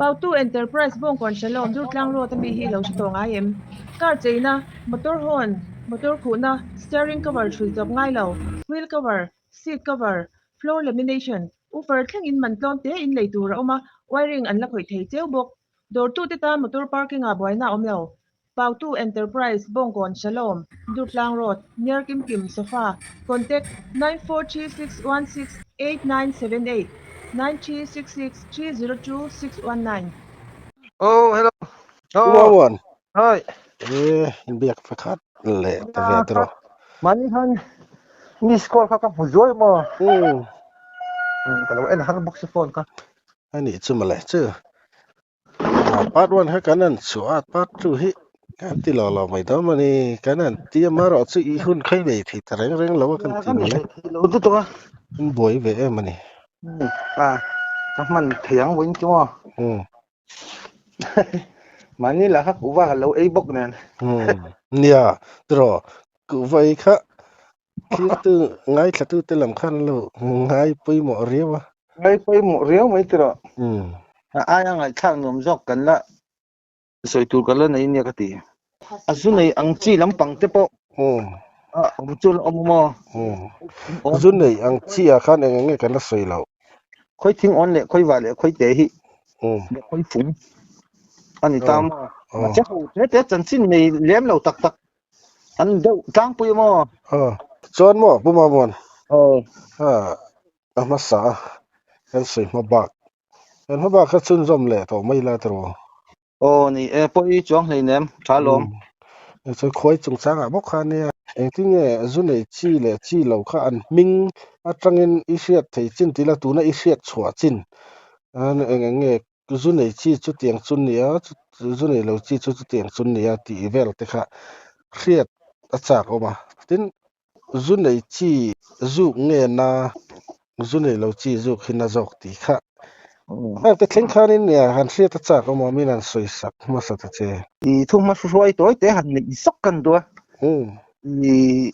Pautu Enterprise Bawngkawn Shalom Durtlang Road a mi hi i lo hre tawh ngai em? Car cheina, motor horn, motor khuhna, steering cover hrui chawp ngai lo, wheel cover, seat cover, floor lamination, woofer thlengin man tlawm te in lei tur a awm a, wiring an la khawih thei cheu bawk. Dawrtute tan motor parking ah buaina a awm lo. Pautu Enterprise, Bawngkawn, Shalom, Durtlang Road, near Kimkim, Sofa, Contact, 9436168978, 9366302619. Oh, hello. Oh, Uawan. hi. E, inbiak pakhat leh ta ve tiro. Mani khan miss call kha ka hmu zuai maw? Hmm. Ka lo en har bawk si phone kha. Ani chu male chu. Part 1 kha kan han chhuah a, part 2 hi kan ti lo lo mai dawn mawni, kan han ti a, marawh chu i hun khai nei thei ta reng reng lo a kan ti mawle. Lo lutuk a. Kan buai ve em a ni. A, ka hman thei ang vawiin chu maw. Mahni lah kha kuhva ka lo ei bawk nen. Nia, tiraw, kuhva ei kha thirtu ngaithlatu te lam khan an lo ngai pawimawh riau a. Ngai pawimawh riau mai tiraw. A aia ngaihthlak nuam zawk kan la sawi tur kan la nei nia ka ti. A zu nei ang chi lampang te pawh a awm chu la awm maw? Zu nei ang chi ah khan eng eng nge kan la sawi loh? Khawi thing awn leh khawi vah leh khawi te hi leh khawi fung a ni ta maw? Mahse ho te te chanchin nei lem lo tak tak An deuh tlangpui maw? Aw, chuan maw Pu Mamuan? Aw. Ha, a hmasa a, kan sawi hma bak. Kan hma bak kha chhunzawm leh tawh mai la tiraw? Aw ni e, pawi chuang hleinem, tha lawm. Umm, chuan khuai chungchangah bawk kha nia. Engtin nge zu nei chi leh chi lo kha an hming atangin i hriat thei chin tih la tuna i hriat chhuah chin eng eng nge Zu nei chi chu tiang chu nia, zu nei lo chi chu chutiang chu nia tih vel te kha hriat a chak awm a. Tin, zu nei chi zuk nge na, zu nei lo chi zuk hi na zawk tih kha heng te thleng khanin nia han hriat a chak awm a, min han sawi sak hmasa ta che. I thu hma hruai tawi te han neih zawk kan duh a. I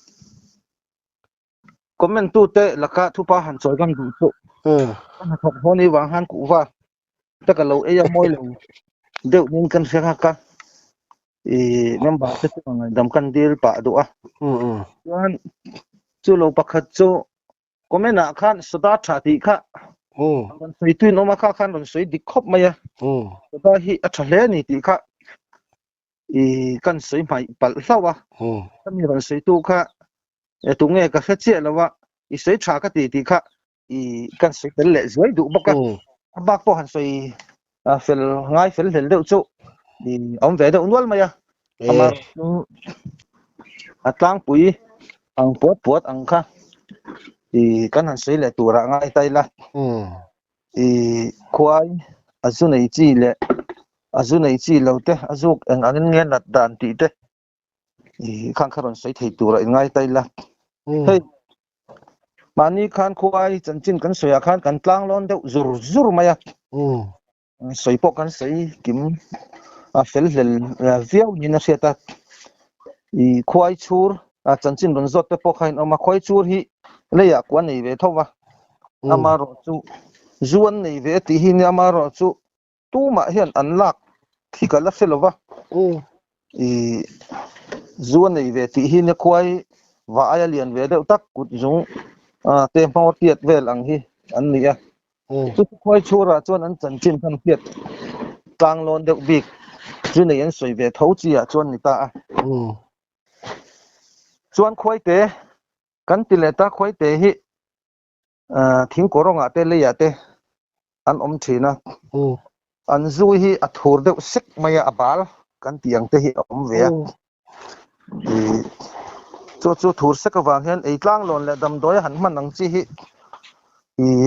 Comment tu te laka thupa han chawi kan duh chu. Ka hnathawk haw ni vang han kuhva te ka lo ei a mawi lo deuh nin kan hre nghak a. I member te chu ngaihdam kan dil pah duh a. Chuan chu lo pakhat chu comment ah khan soda tha tih kha rawn sawi tuin awm a kha khan rawn sawi dik khawp mai a. Soda hi a tha hle a ni tih kha i kan sawi hmaih palh hlauh a. Ka mi rawn sawi tu kha e tunge ka hre chiah lo a, i sawi tha ka ti tih kha i kan sawi tel leh zuai duh bawk a. A bak pawh han sawi fel ngai fel hlel deuh chu i awm ve deuh nual mai a. Amah chu a tlangpui ang puat puat ang kha i kan han sawi leh turah ngai ta ila. I khuai a zu nei chi leh a zu nei chi lo te a zuk eng angin nge nat dan tih te i khang kha rawn sawi thei tura in ngai ta ila. Hei mahni khan khuai chanchin kan sawi ah khan kan tlang lawn deuh zur zur mai a. Sawi pawh kan sawi kim a fel hlel viau niin a hriat a. I khuai chhur a chanchin rawn zawt te pawh kha in awm a, khuai chhur hi leiah kua nei ve tho va. Amarawh chu zu an nei ve a tih hi nia amarawh chu tumah hian an lak khi ka la hre lo va. I zu a nei ve tih hi nia khuai va aia lian ve deuh tak kut zung te hmawr tiat vel ang hi an ni a. Chu khuai chhurah chuan an chanchin khan hriat tlang lawn deuh bik chu nei an sawi ve tho chi ah chuan ni ta a. Chuan khuaite kan ti leh ta khuaite hi thing kawrawngah te leiah te an awm thin a. An zu hi a thur deuh sek mai a, a bal kan tih ang te hi a awm ve a. Chu chu thur sek avang hian ei tlang lawn leh damdawi a han hman ang chi hi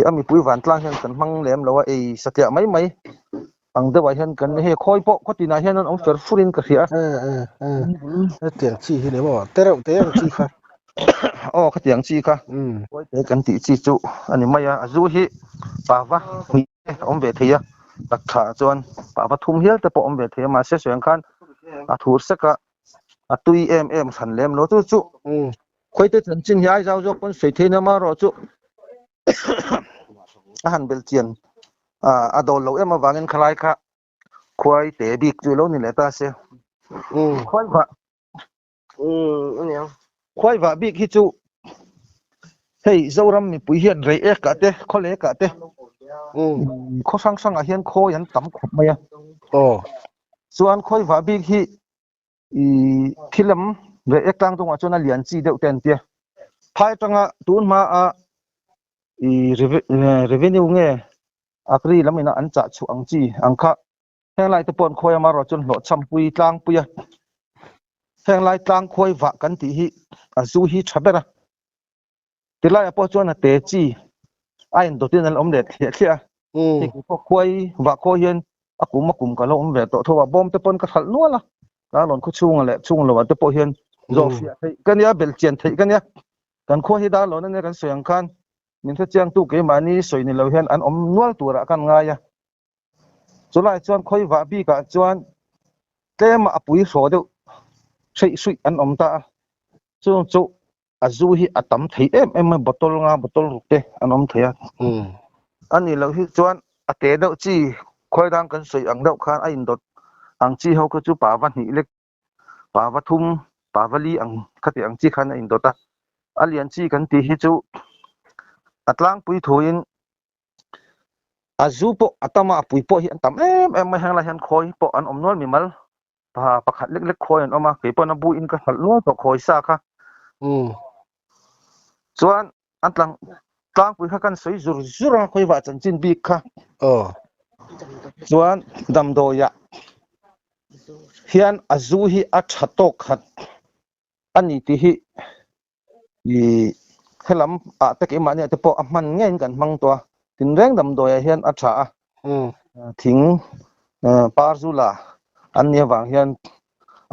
a mipui vantlang hian kan hmang lem lo a, ei satliah mai mai ang deuhah hian kan hei khawi pawh khaw tinah hian an awm fer furin ka hria a. Hetiang chi hi ni maw? Te reuh te ang chi kha. Aw khatiang chi kha. Khawi te kan tih chi chu a ni mai a, a zu hi pava hnih te a awm ve thei a, tak tha chuan pava thum hial te pawh a awm ve thei a, mahse sawi ang khan a thur sek a, a tui em em hran lem lo chu chu khawi te chanchin hi ai zau zawk pawn sawi theih na marawh chu a han belh chian a dawl lo em avangin khalai kha. Khuai te bik chu lo ni leh ta se. Khuai vah khuai vah bik hi chu hei Zoram mipui hian rei ek ah te khawlek ah te khaw hrang hrang ah hian khawi an tam khawp mai a. Chuan khuai vah bik hi Ih khi lam reh ek tlang dawngah chuan a lian chi deuh te an tia. Phai atanga tun hma a ih revenue nge agri lam ina an chah chhuah ang chi ang kha heng lai te pawh an khawi a marawh chuan hlawhchham pui tlang pui a. Heng lai tlang khawi vah kan tih hi a zu hi tha ber a. Tilaiah pawh chuan a te chi a indawtin an awm leh thliah thliah a. Hei kei pawh khuai vah khaw hian a kum a kum ka lo awm ve tawh tho a, bawm te pawn ka hralh nual a. Darlawn khaw chhunga leh chhung loah te pawh hian zawhfiah theih ka nia, belhchian theih ka nia. Kan khua hi Darlawn ania kan sawi ang khan min hrechiangtu keimahni sawi ni lo hian an awm nual turah kan ngai a. Chulai chuan khawi vah bikah chuan tlema a pui hraw deuh hreih hruih an awm ta a, chung chu a zu hi a tam thei em em a, bottle nga bottle ruk te an awm thei a. A nih loh hi chuan a te deuh chi khawi dang kan sawi ang deuh khan a indawt ang chi ho kha chu pava hnih lek, pava thum, pava li ang khati ang chi khan a indawt a. A lian chi kan tih hi chu a tlangpui thuin a zu pawh a tam a, a pui pawh hi an tam em em mai henglai hian khawi pawh an awm nual mimal pa pakhat lek lek khawi an awm a, kei pawhin a bu in ka hralh nual tawh khawi sa kha. Chuan an tlang tlangpui kha kan sawi zur zur a khawi vah chanchin bik kha. Chuan damdawiah hian a zu hi a tha tawk khat a ni tih hi ih helam ah te keimahni ah te pawh a hman ngeiin kan hmang tawh a, tinreng damdawiah hian a tha a, thing par zu la an nih avang hian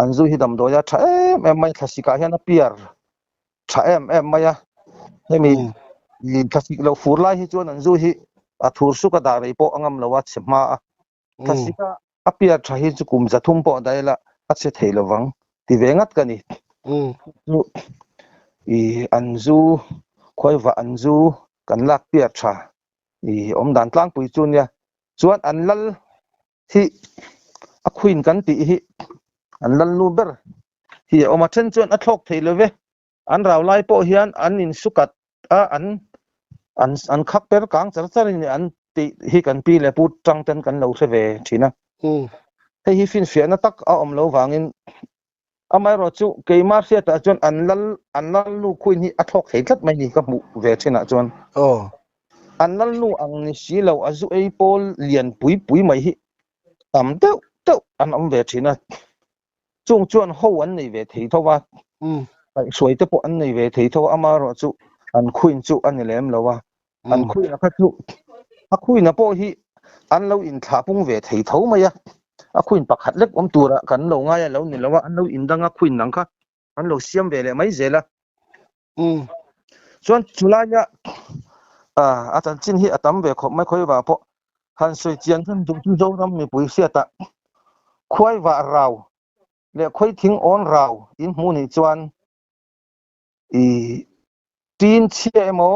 an zu hi damdawi a tha em em mai a, thlasik ah hian a piar tha em em mai a, hemi thlasik lo fur lai hi chuan an zu hi a thur suk a dah rei pawh a ngam lo a chhe hma a, thlasik a A piar tha hi chu kum 300 pawh daih la a che thei lovang ti ve ngat ka ni. Chu i an zu khuaivah an zu kan lak piar tha i awm dan tlangpui chu nia. Chuan an lal hi a queen kan tih hi an lal nu ber hi a awm a, then chuan a thlawk thei lo ve. An rau lai pawh hian an insukat a, an an an khak per kang char char in an tih hi kan pi leh pu tang ten kan lo hre ve thin a. Hei hi finfiahna tak a awm lo vangin amaherawh chu keimah hriatah chuan an lal an lal nu khuin hi a thlawk thei tlat mai ni ka hmuh ve thinah chuan. An lal nu ang ni si lo a zu ei pawl lian pui pui mai hi tam deuh deuh an awm ve thin a. Chung chuan ho an nei ve thei tho a, kaihhruai te pawh an nei ve thei tho a, amaherawh chu an khuin chu a ni lem lo a, an khuina kha chu a khuina pawh hi an lo inthlah pung ve thei tho mai a, a khuin pakhat lek awm tura kan lo ngai a lo ni lo a, an lo indang a khuin dang kha an lo siam ve leh mai zel a. Chuan chulaia a chanchin hi a tam ve khawp mai khawi vah pawh han sawi chian chuan duh chu Zoram mipui hriatah khuai vah rau leh khawi thing awn rau in hmuh nih chuan i tin chhia emaw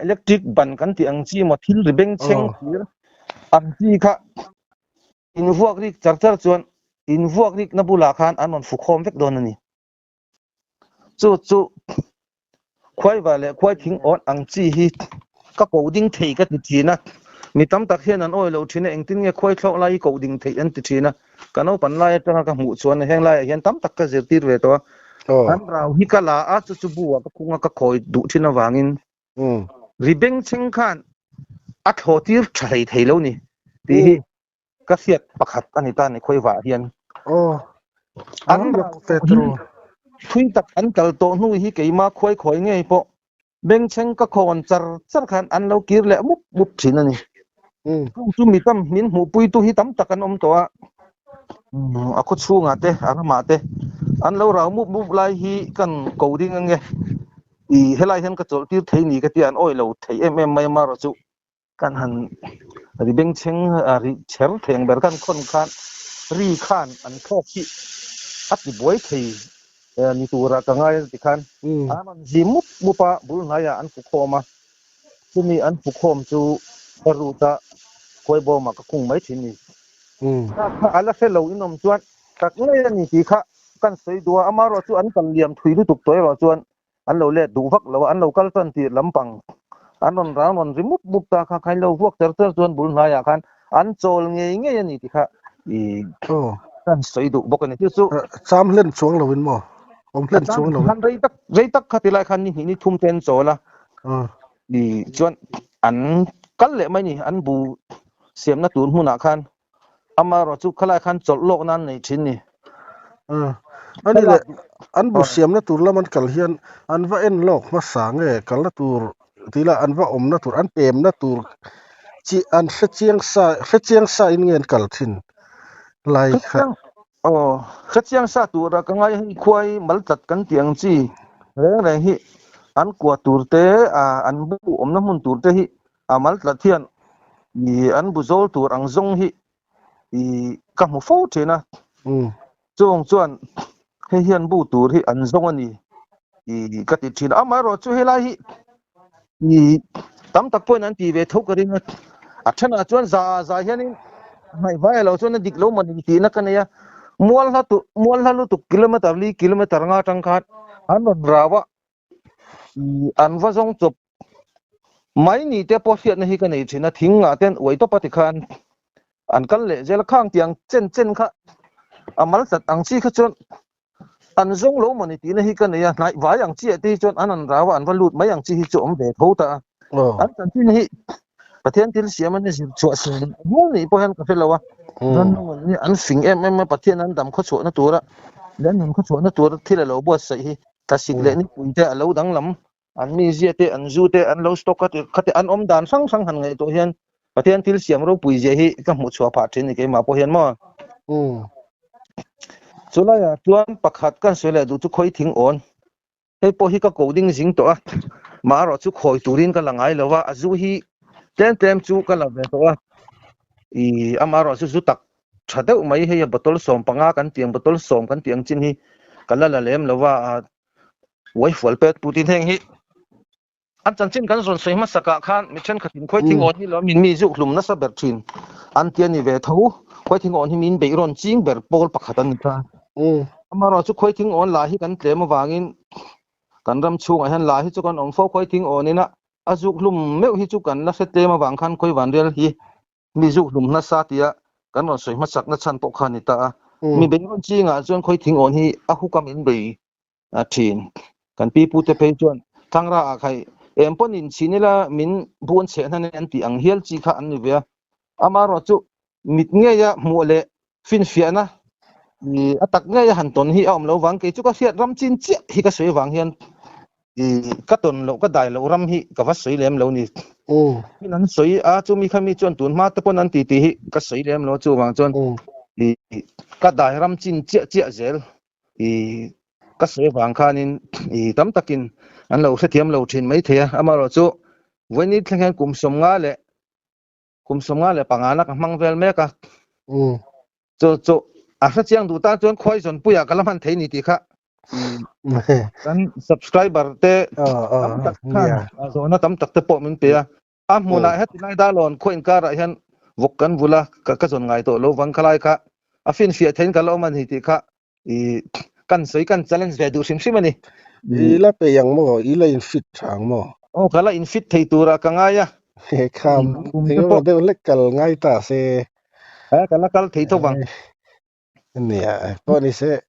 electric ban kan tih ang chi emaw thil ri beng chheng thir ang chi kha in vuak rik char char chuan in vuak rik na bulah khan an rawn fu khawm vek dawn a ni. Chu chu khuaiva leh khuai thing awn ang chi hi ka ko ding thei ka ti thin a, mi tam tak hian an awi lo thin a, engtin nge khuai thlawk lai hi ko ding theih an ti thin a, ka naupan lai atanga ka hmuh chuan heng laiah hian tam tak ka zirtir ve tawh a, an rau hi ka la a, chu chu bu ah ka khung a, ka khawi duh thin avangin ri bengchheng khan a thlaw tir tha hlei thei lo ni tih hi Ka hriat pakhat a ni ta ni khawi vah hian. Aw. An rak tawh hi thui tak an kal tawh hnu hi keima khuai khawi ngei pawh bengchheng ka khawn char char khan an lo kir leh mup mup thin a ni. Chung chu mi tam min hmuhpuitu hi tam tak an awm tawh a, a khaw chhungah te a ramah te an lo rau mup mup lai hi kan ko ding ange i helai hian ka chawlh tir thei ni ka tia an awih lo thei em em mai amaherawh chu Kan han ri bengchheng ri chher thei ang ber khan khawn khan ri khan an thlawk hi a ti buai thei ni tura ka ngai a ti khan an rawn zi mup mup a, bul hnaiah an fu khawm a, chumi an fu khawm chu ka rut a, khuaibawmah ka khung mai thin ni. Kha kha a la hre lo in awm chuan tak ngei a ni tih kha kan sawi duh a, amaherawh chu an kal liam thui lutuk tawh erawh chuan an lo let duh vak lo a, an lo kal tan tir lampang an rawn rang rawn ri mup mup ta kha kha in lo vuak cher cher chuan bul hnaiah khan an chawl ngei ngei a ni tih kha i kan sawi duh bawk a ni. Chu chu Cham hlen chuang lo in maw? Awm hlen chuang lo in. Khan rei tak rei tak kha tilai khan ni hnih ni thum te an chawl a, i chuan an kal leh mai ni an bu siamna tur hmunah khan amaherawh chu khalai khan chawlh lawk nan nei thin ni. Ani leh an bu siamna tur lam an kal hian an va en lawk hmasa nge kalna tur tih lah an va awmna tur an pemna tur chi an hre chiang sa hre chiang sa in nge an kal thin lai kha. Aw hre chiang sa tura ka ngai hei khuai mal tlat kan tih ang chi reng reng hi an kua tur te an bu awmna hmun tur te hi a mal tlat hian ih an bu zawl tur ang zawng hi ih ka hmu fo thin a chung chuan hei hian bu tur hi an zawng a ni ih ka ti thin a amaherawh chu helai hi ih tam tak pawhin an ti ve tho ka ring a a thenah chuan za za hianin hnaihvai alo chuan a dik lo mawni tihna ka nei a mual hla tu mual hla lutuk kilometer li kilometer nga atang khan an rawn rau a An va zawng chawp mai ni te pawh hriatna hi ka nei thin a, thing ah te an uai tawp a tikhan an kal leh zel a, khang tiang chen chen kha a mal tlat ang chi kha chuan an zawng lo mawni tihna hi ka nei a, hnaih vai ang chi ah te hi chuan an an rau a, an va lut mai ang chi hi chu awm ve tho ta a, an chanchin hi Pathian thil siam an zir chhuah sin mual nih pawh hian ka hre lo a, Rannu an nia an fing em em a, Pathian an dam khawchhuahna tura leh an nun khawchhuahna tura thil a lo buatsaih hi Thlasik leh nipui te a lo danglam, an mizia te, an zu te, an lo stock a ti kha te an awm dan hrang hrang han ngaihtuah hian Pathian thil siam ropui zia hi ka hmuh chhuah phah thin ni keimah pawh hian maw. Chu laiah chuan pakhat kan sawi leh duh chu khawi thing awn. Hei pawh hi ka ko ding zing tawh a, marawh chu khawi turin ka la ngai lo a, a zu hi tlem tlem chu ka la ve tawh a, ih amarawh chu zu tak tha deuh mai hei a bottle 15 kan tiang bottle 10 kan tih ang chin hi ka la la lem lo va a uai fual pet put in heng hi an chanchin kan zawn sawi hmasak ah khan mi thenkhat in khawi thing awn hi lo min mi zuk hlum nasa ber thin an tia ni ve tho khawi thing awn hi min beih rawn ching ber pawl pakhat an ni ta amarawh chu khawi thing awn la hi kan tlem avangin kan ram chhungah hian la hi chu kan awm fo khawi thing awn ina a zuk hlum meuh hi chu kan la hre tlem avang khan khawi vanrial hi Mi zuk hlum nasa tia kan rawn sawi hmasak na chhan pawh kha a ni ta a. Mi beirawn chingah chuan khawi thing awn hi a hukam in bei a thin. Kan pi pu te phei chuan Thangra ah khai eng pawn in chhin ila min buan chheh hnan an tih ang hial chi kha an ni ve a. Amaherawh chu mit ngeia hmuh leh finfiahna a tak ngeia han tawn hi a awm lo vang kei chu ka hriat ram chin chiah hi ka sawi avang hian ka tawn loh ka dai loh ram hi ka va sawi lem lo ni. Min an sawi a chu mi kha mi chuan tun hma te pawn an ti tih hi ka sawi lem lo chuvang chuan ka dai ram chin chiah chiah zel ka sawi avang khanin tam takin an lo hrethiam lo thin maithei a amaherawh chu vawiin thleng hian kum 55 leh Kum 55 na ka hmang vel mek a. Chu chu a hre chiang duh tan chuan khuai zawnpuiah ka la hman thei ni tih kha kan subscriber te tam tak khan zawhna tam tak te pawh min pe a. A hmunah heti lai Darlawn khaw inkarah hian vawk kan vul a, ka zawn ngai tawh lo vang khalai kha a finfiah theiin ka la awm a ni tih kha kan sawi kan challenge ve duh hrim hrim a ni. I la peih ang maw? I la in fit tha ang maw? Aw ka la in fit thei tura ka ngai a. He kham engemaw deuh hlek kal ngai ta se. He ka la kal thei tho vang. Nia pawh ni se.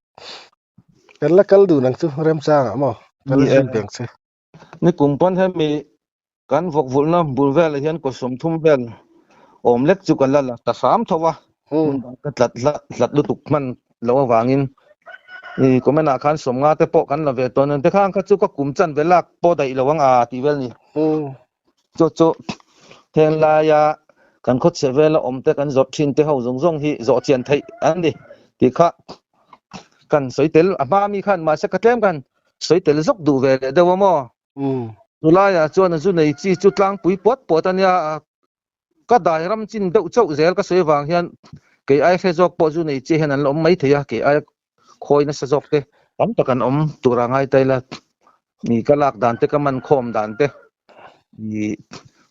Kan la kal dun ang chu remchangah maw? Ka la zui beng che. Ni kum pawn hemi kan vawk vulhna bul velah hian kaw 30 vel awm lek chu ka la la ta hram tho a, hmun dang ka tlat hlat hlat lutuk hman lo avangin i comment ah khan 50 te pawh kan la ve tawn a, tikhan kha chu ka kum chan ve lak pawh daih lo ang a tih vel ni. Chu chu heng laia kan khawchhe vela awm te kan zawrh thin te ho zawng zawng hi zawh chian theih an ni tih kha kan sawi tel a hma mi khan mahse ka tlem khan sawi tel zawk duh ve leh deuh a maw? Chulaiah chuan a zu nei chi chu tlangpui puat puat a nia, ka dai ram chin deuh chauh zel ka sawi avang hian kei ai hre zawk pawh zu nei chi hian an la awm mai thei a, kei ai khawi nasa zawk te tam tak an awm tur a ngai ta ila, mi ka lak dan te ka man khawm dan te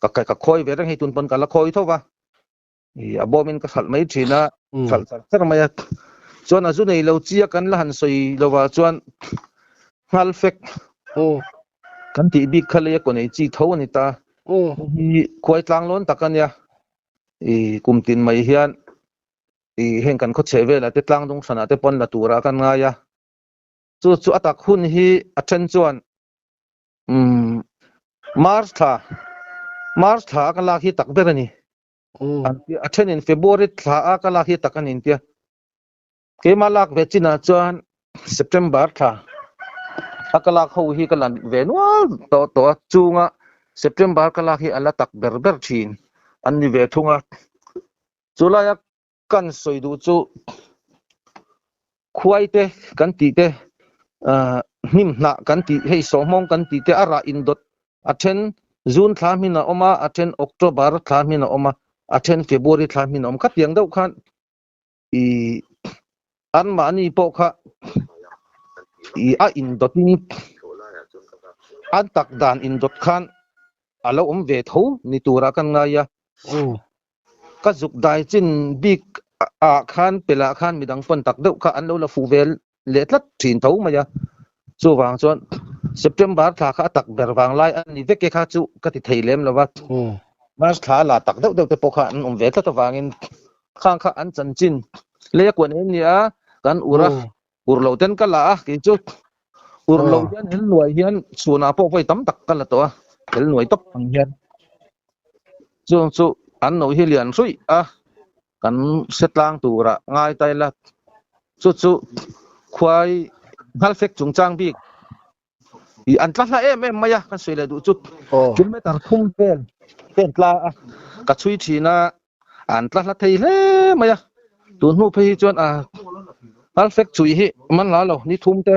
ka khawi ve reng hei tun pawn ka la khawi tho va, a bawmin ka hralh mai thin a. hralh char char mai a. Chuan a zu nei lo chi a kan la han sawi lovah chuan nghal fek kan tih bik kha lei a kaw nei chi tho a ni ta. Hei hi khuai tlang lawn tak a nia. I kum tin mai hian i heng kan khaw chheh velah te tlang dung hranah te pawn la turah kan ngai a. Chu chu a tak hun hi a then chuan umm March thla March thla a ka lak hi tak ber a ni. An tia a thenin February thla a ka lak hi tak a ni an tia. Keimah lak ve chinah chuan September thla a ka lak ho hi ka lan ve nual tawh tawh a, chunga September ka lak hi a la tak ber ber thin an ni ve thung a. Chulaia kan sawi duh chu khuai te kan tih te, hnim hnah kan tih hei sawhmawng kan tih te a rah indawt a then June thla hmin a awm a, a then October thla hmin a awm a, a then February thla hmin a awm. Khatiang deuh khan i anmahni pawh kha i a indawtin an tak dan indawt khan a lo awm ve tho ni turah kan ngai a. Ka zuk dai chin bik ah khan pelah khan midang pawn tak deuh kha an lo la fuh ve leh tlat thin tho mai a. Chuvang chuan September thla kha a tak ber vang lai a ni vek e kha chu ka ti thei lem lo va. March thla la tak deuh deuh te pawh kha an awm ve tlat avangin khang kha an chanchin lei a kuan em ni a, kan ur a, ur lo ten ka la a, kei chu ur lo hian hel nuai hian chhunah pawh vawi tam tak ka la tawh a, hel nuai tawp ang hian chung chu an no hi lian hruih a, kan hre tlang turah ngai ta ila chu chu khuai nghalfek chungchang bik I an tla hla em em mai a, kan sawi leh duh chu kilometer thum vel te an tla a, ka chhui thin a, an tla hla thei hle mai a, tun hnu phei hi chuan a Alfek chui hi man la lo, ni thum te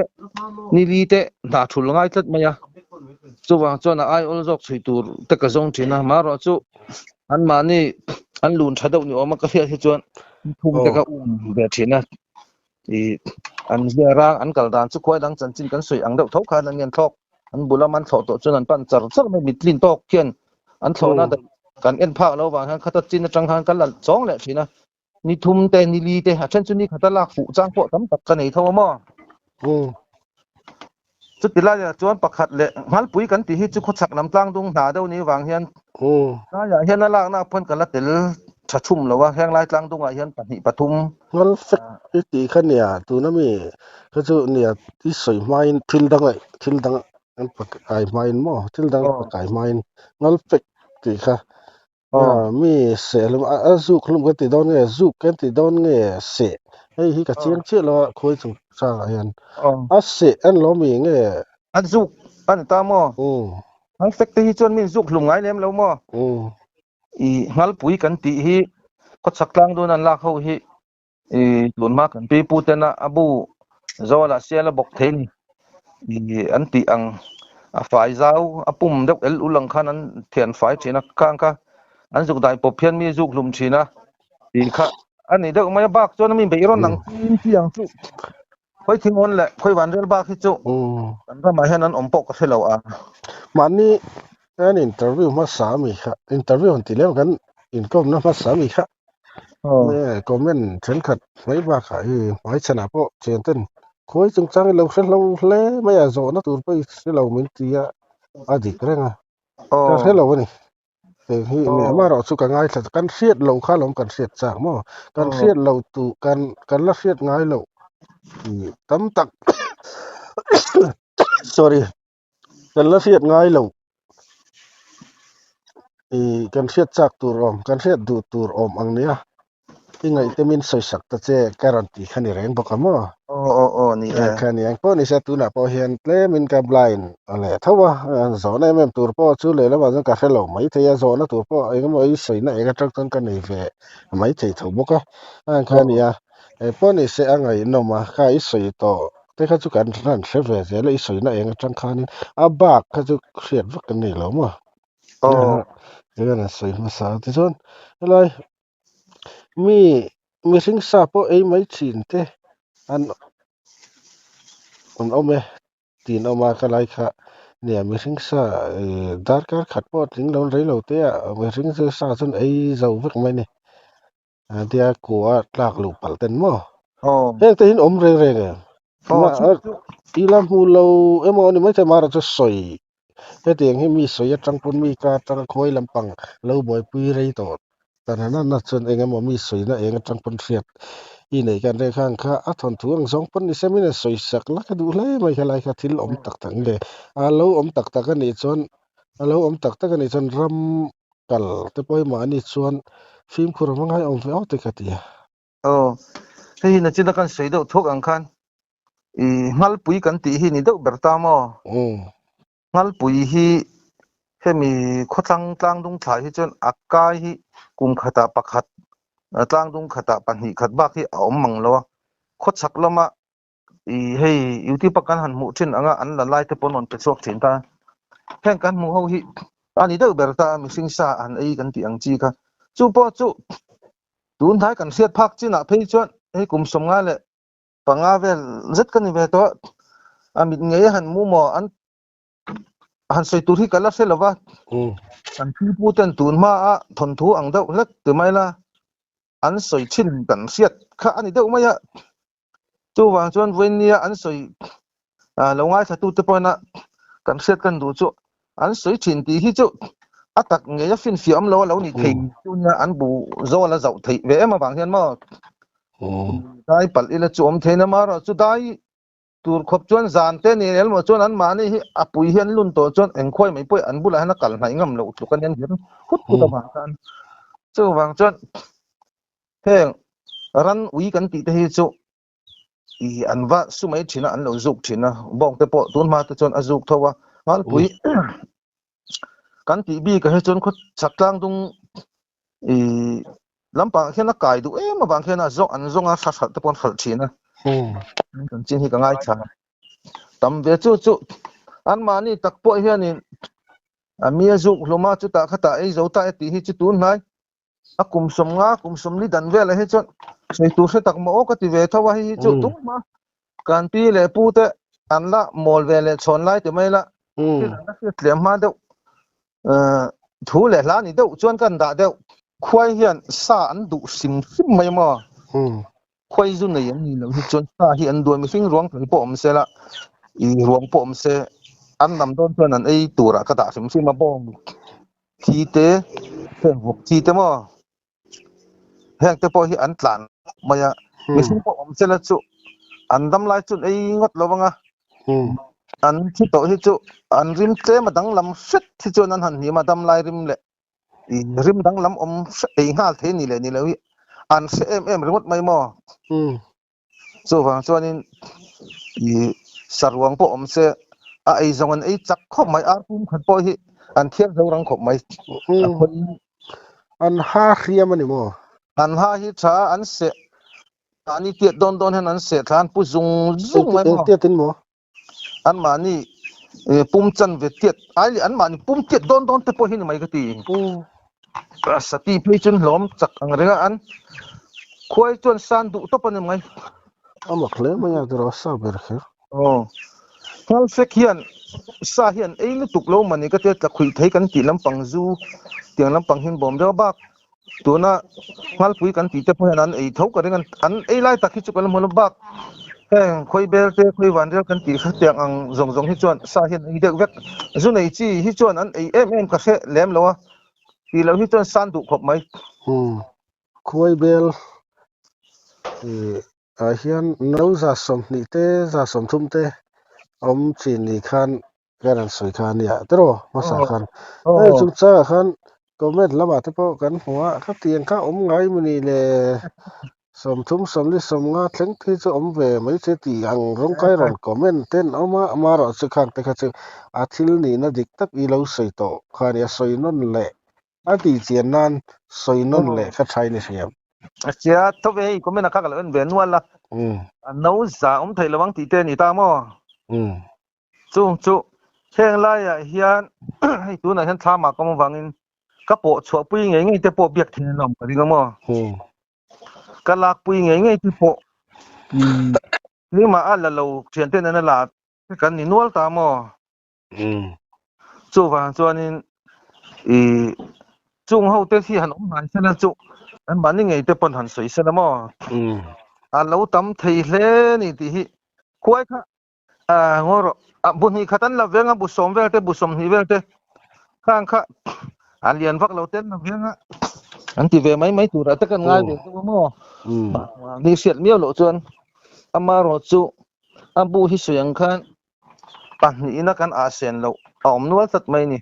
ni li te hna thul ngai tlat mai a, chuvang chuan a aiawl zawk chhui tur te ka zawng thin a, marawh chu anmahni an lun tha deuh ni awm a ka hriat hi chuan ni thum te ka um ve thin a. I an zia rang an kal dan chu khuai dang chanchin kan sawi ang deuh tho khan an ngen thlawk an bul a man thlawh tawh chuan an pan char char mai mittlin tawk khian an thlawhna daih kan en phak lo vang hian khata chin atang khan kan la chawng leh thin a ni thum te ni li te a then chu ni khata lak fuh chang pawh tam tak ka nei tho a maw chuti laiah chuan pakhat leh nghalpui kan tih hi chu khawchhak lam tlang dung hna deuh ni vang hian laiah hian a lakna pawn ka la tel tha chhum lo a heng lai tlang dungah hian pahnih pathum Ngal fek i tih kha nia tuna mi kha chu nia i sawi hmain thil dang aih thil dang an pakai hmain maw thil dang pakai hmain ngal fek tih kha Nia mi seh hlum a zuk hlum kan tih dawn nge zuk kan tih dawn nge seh hei hi ka chiang chiah lo a khawi chung changah hian a seh an lo mi nge a zuk a ni ta maw ngal fek te hi chuan min zuk hlum ngai lem lo maw i ngalpui kan tih hi khawchhak tlang dawn an lak ho hi i tunhma kan pi pu tena a bu zawlah sial a bawk thei ni i an tih ang a fai zau a pum deuh el ul ang khan an thian fai thin a khang kha an zuk dai pawp hian mi zuk hlum thin a tih kha a ni deuh mai a bak chuan mi beih rawn ang chin chi ang chu khawi thingawn leh khawi van rel bak hi chu kan ramah hian an awm pawh ka hre lo a. Mahni an interview hmasa mi kha interview han ti lem kan inkawmna hmasa mi kha Nge comment thenkhat mai bakah hi hmaichhanah pawh thian ten khuai chungchang i lo hre hlo hle mai a, zawhna tur pawh i hre lo min ti a, a dik reng a, ka hre lo a ni. Heng hi nge amaherawh chu ka ngaithla kan hriat loh kha lawm kan hriat chak maw? Kan hriat loh tu kan kan la hriat ngai loh tam tak sorry kan la hriat ngai loh. Ih kan hriat chak tur awm kan hriat duh tur awm ang nia i ngaihte min sawi sak ta che ka rawn tih kha ni reng bawk a maw Aw aw aw ni e. Kha ni ang pawh ni se tunah pawh hian tlemin ka blind a leh tho a zawhna em em tur pawh chu lehlamah chuan ka hre lo mai thei a zawhna tur pawh engemaw i sawina eng atang chuan ka nei ve mai thei tho bawk a kha nia eng pawh ni se a ngaihnawm a kha i sawi tawh Te kha chu kan han hre ve zel a, i sawina eng atang khanin a bak kha chu hriat vak kan nei lo maw? Eng an sawi hmasa a tichuan helai mi mihring sa pawh ei mai thin te an an awm e tiin a awm a ka lai kha nia mihring sa ih darkar khat pawh a tling lo rei lo te ah mihring sa chuan ei zo vek mai a ni. Tia kua tlak luh palh ten maw? Aw. Heng te hin awm reng reng em? Aw, Ma chu chu. Ila hmu lo emaw ani maithei mara chu sawi hetiang hi mi sawi atang pawn mi ka atanga khawi lampang lo buaipui rei tawh ta na na na chuan eng emaw mi sawina eng atang pawn hriat i nei kan reng kha ang kha a thawnthu ang zawng pawn ni se min han sawi sak la ka duh hle mai kha lai kha thil awm tak tak nge a lo awm tak tak anih chuan a lo awm tak tak anih chuan ram kal te pawh hi mahni chuan fimkhur a hmangai awm ve awt e ka ti a. Aw, hei hi nachina kan sawi deuh thuak ang khan i Nghalpui kan tih hi ni deuh ber ta maw? Nghalpui hi hemi khawthlang tlangdung thlai hi chuan a kai hi kum khatah pakhat, tlangdung khatah pahnih khat bak hi a awm mang lo a. Khawchhak lama i hei youtube a kan han hmuh thin anga an la lai te pawh an rawn pe chhuak thin ta. Heng kan hmuh ho hi a ni deuh ber ta a, mihring sa an ei kan tih ang chi kha. Chu pawh chu tun hnai kan hriat phak chinah phei chuan hei kum 15 vel zet ka ni ve tawh a, a mit ngei a han mu maw an han sawi tur hi ka la hre lo va. Kan pipu ten tun hma a thawnthu ang deuh hlek ti mai la an sawi thin kan hriat kha a ni deuh mai a. Chuvang chuan vawinia an sawi lo ngaithlatute pawhin a kan hriat kan duh chu an sawi thin tih hi chu a tak ngei a finfiah awm lo a lo ni thei chu nia an bu zawl a zauh theih ve em avang hian maw dai palh ila chu awm thein amaherawh chu dai tur khawp chuan zan te ni el maw chuan an mahni hi a pui hian lun tawh chuan engkhuai mai pawh an bulah hian a kal hnaih ngam loh tluk a nia an hir hut hut avang khan chuvang chuan Heng ran ui kan tih te hi chu i an va su mai thin a, an lo zuk thin a, bawng te pawh tun hma te chuan a zuk tho a, Nghalpui kan tih bik ah hi chuan khaw chhak tlang dung i lampang ah khian a kai duh em avang khian a zawng an zawng a hra hralh te pawh an hralh thin a, kan chin hi ka ngaithla tam ve chu chu anmahni tak pawh hianin a mi a zuk hlawm a chutah khatah ei zo ta e tih hi chu tun hnai A kum 50, kum 40 dan velah hi chuan sawi tur hre tak maw aw ka ti ve tho a, hei hi chu tumah kan pi leh pu te an la mawl ve leh chhawn lai ti mai la, thil an la hriat tlem hma deuh thu leh hla ni deuh chuan kan dah deuh. Khuai hian sa an duh hrim hrim mai maw? Khuai zu nei an nih loh hi chuan sa hi an duai mihring ruang tel pawh awm se la, i ruang pawh awm se an lam dawn chuan an ei turah ka dah hrim hrim a bawm thi te, heng vawk thi te maw heng te pawh hi an tlan mai a, mihring pawh awm se la chu an dam lai chuan ei ngawt lo ang a, an thi tawh hi chu an rim tlem a danglam hret hi chuan an han hnim a dam lai rim leh rim danglam awm ei nghal thei ni leh ni lo hi an hre em em ringawt mai maw? Chuvang chuanin i saruang pawh awm se a ei zawng an ei chak khawp mai ar pum khat pawh hi an thiar zo rang khawp mai. An ha hriam a ni maw? An ha hi tha a an seh mahni tiat dawn dawn hian an seh thla an pu zung zung mai maw? Eng tiatin maw? Anmahni pum chan ve tiat ai leh anmahni pum tiat dawn dawn te pawh hi ni mai ka ti. Sati phei chuan hlawm chak ang reng a an khuai chuan san duh tawp a ni mai. A mak hle mai a tiraw sa ber kher. Aw. Nghalfek hian sa hi an ei lutuk lo mani ka tia tla khuih thei kan tih lampang zu tiang lampang hi an bawm deuh a bak Tuna Nghalpui kan tih te pawh hian an ei tho ka ring a, an ei lai tak hi chu kan la hmu lo bak heng khawi bel te khawi van rel kan tih hetiang ang zawng zawng hi chuan sa hian ei deuh vek zu nei chi hi chuan an ei em em ka hre lem lo a tih loh hi chuan san duh khawp mai. Umm khawi bel ih ah hian no 20 te 30 te awm chin ni khan Kan han sawi kha ania tiraw hmasa khan hei chungchangah khan comment lamah te pawh kan hmu a khatiang kha awm ngai mawni le 30 40 50 thleng phei chu awm ve mai che tih ang rawng kai rawn comment te an awm a amaherawh chu khang te kha chu a thil nihna dik tak i lo sawi tawh kha ania sawi nawn leh a tih chian nan sawi nawn leh kha tha in i hriam. A sia tho ve hei comment a kha ka lo en ve nual a a no za awm thei lo ang tih te a ni ta maw? Chung chu heng laiah hian hei tunah hian thlam ah ka awm avangin ka pawh chhuah pui ngei ngei te pawh biak theih an awm ka ring a maw? Ka lak pui ngei ngei te pawh keimah a la lo thian ten an a la kan ni nual ta maw? Chuvang chuanin ih chung ho te hi han awm hnai sela chu. An mahni ngei te pawn han sawi sela maw? A lo tam thei hle ni tih hi khuai kha ngaw rawh. A bu hnih khat an la veng a, bu sawm vel te, bu sawmhnih vel te khang kha a lian vak lo te an la veng a, an ti ve mai mai turah te kan ngai ve deuh a maw? Mahni hriat miau loh chuan amaherawhchu a bu hi sawi ang khan pahnihna kan ah sen loh a awm nual tlat mai a ni.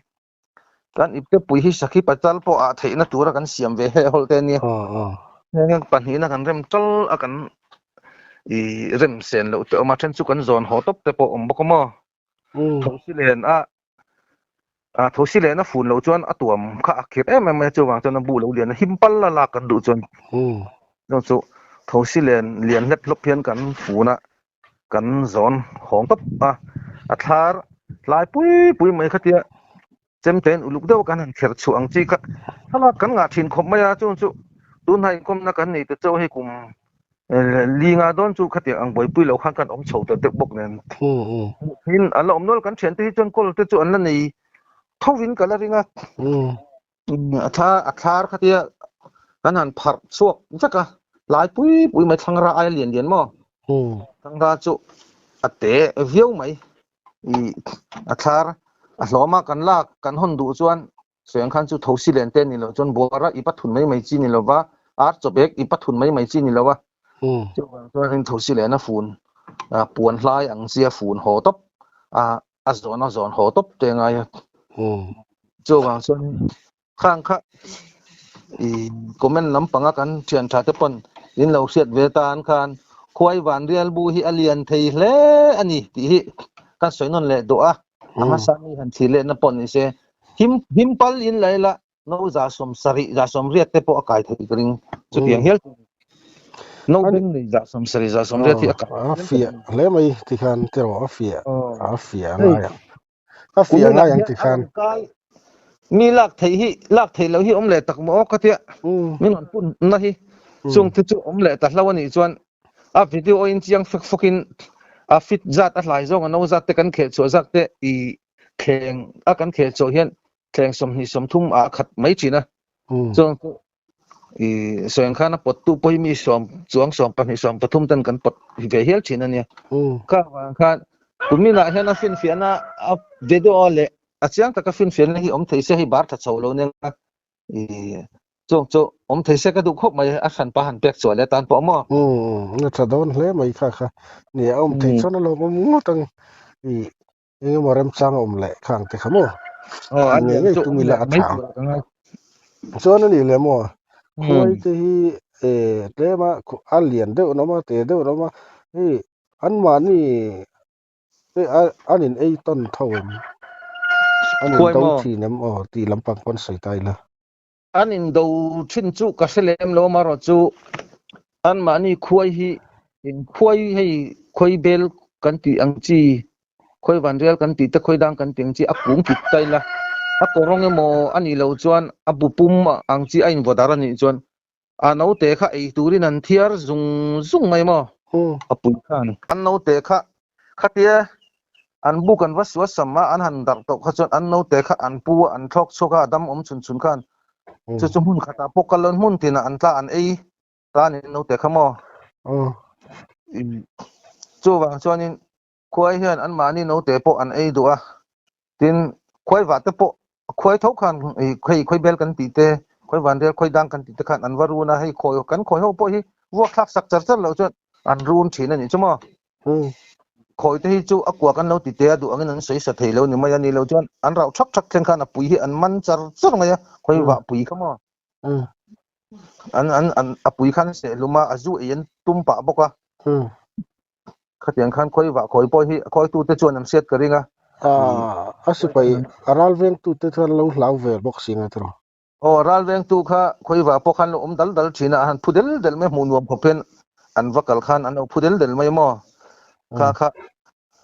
Kan ipte pui hi sakhi pachal pawh ah theihna tura kan siam ve he hawlh te a nia. Heng pahnihna kan rem tal a kan i rem sen loh te awm a, then chu kan zawn haw tawp te pawh awm bawk a maw. Thosi len a a thosi len a fun loh chuan a tuam kha a khirh em em mai a, chuvang chuan a bu lo lian a him pal a lak kan duh chuan chu thosi len lian hlep hlawp hian kan fun a. Kan zawn hawng tawp a, a thlar tlai pui pui mai khatia chemtein uluk deuh kan han kher chhuah ang chi kha thlalak kan ngah thin khawp mai a, chung chu tunhna inkawmna kan nei ta chauh hei kum linga dawn chu khatiang ang buaipui lo khan kan awm chho ta deuh bawk nen tin an la awm nual kan thiante hi chuan kawl te chu an la nei thovin ka la ring a. A thla a thlar khatia kan han pharh chhuak vek a, lai pui pui mai thlangra aia lian lian maw? Thlangra chu a te viau mai. I a thlar a hlawm a kan lak kan hawn duh chuan sawi ang khan chu thosi len te ni loh chuan buara i pathun mai mai chi ni lova, ar chawpek i pathun mai mai chi ni lova. Chuvang chuan in thosi len a fun puan hlai ang chi a fun haw tawp a a zawn a zawn haw tawp te ngai a. Chuvang chuan khang kha i comment lampanga kan thian tha te pawn in lo hriat ve tan khan khuai van rial bu hi a lian thei hle a ni tih hi kan sawi nawn leh duh a. A hmasa mi han thlir lehna pawh ni se him him pal in la ila no 70 80 te pawh a kai thei ka ring chutiang hial no beng nei 70 80 hi a kai a fiah hle mai ti khan ti rawh a fiah a fiah ngai ang a fiah ngai ang ti khan mi lak thei hi lak thei lo hi awm leh tak maw ka tia min rawn pun na hi chung te chu awm leh ta hlo anih chuan a video in chiang fek fawk in a fit zat a hlai zawng a no zat te kan kheh chhuah zat te i thleng a kan kheh chhuah hian thleng 20 30 ah khat mai thin a chuan chu i sawiang khan a pawt tu pawh hi mi sawm chuang 12 13 ten kan pawt ve hial thin a nia kha vang khan kuminah hian a finfiahna a video leh a chiang taka finfiahna hi awm thei se hei bar tha chho lo nia i chung chu awm thei se ka duh khawp mai a hran pa han pek chhuah leh tan pawh maw na tha dawn hle mai kha kha ni a awm thei chuan a lawmawm ngawt ang i Eng emaw remchang a awm leh khang te kha maw? Aw, a Ti ngei lian ngei chu tum awm ila leh a mai tha ang. tur ah ka ngai. Chuan a nih leh maw? Khuai Hmm. te hi eh tlem a a lian deuh an awm a, te deuh an awm a, hei anmahni te a an in ei tawn tho em? An in Khuai do maw? thin em aw tih lampang pawn sawi ta ila. An in do thin chu ka hre lem lo amaherawh chu anmahni khuai hi in khuai hei khuai bel kan tih ang chi khuai vanrial kan tih te khuai dang kan tih ang chi a kung kip ta ila a kawrawng emaw a nih loh chuan a bu pum ang chi a invaw dar a nih chuan a naute kha ei turin an thiar zung zung mai maw a pui khan. An naute kha khatia An bu kan va suah sam a, an han darh tawh kha chuan an naute kha an pu a, an thlawk chhuak a, a dam awm chhun chhun khan chu chu hmun khatah pawh kal lo hmun tinah an tla an ei ta a ni naute kha maw? Chuvang chuanin khuai hian anmahni naute pawh an ei duh a, tin khuai vah te pawh khuai tho khan hei khuai bel kan tih te, khuai vanrial khuai dang kan tih te khan an va run a, hei khawi kan khawi ho pawh hi vuak thlak sak char char loh chuan an run thin a nih chu maw? Khawi te hi chu a kua kan lo ti te a duh angin an sawi sa thei lo ni mai a ni lo chuan an rauh thak thak thleng khan a pui hi an man char char mai a, khawi vah pui kha maw? An an an a pui khan seh hlum a, a zu ei an tum pah bawk a. Khatiang khan khawi vah khawi pawh hi khawi tute chuan an hriat ka ring a. A sipai a ral vengtu te chuan lo hlau ve bawk si nge tiraw? Aw ral vengtu kha khawi vah pawh khan lo awm dal dal thin a, a han phu del del mai hmuh nuam khawp hian an va kal khan an lo phu del del mai maw? Kha kha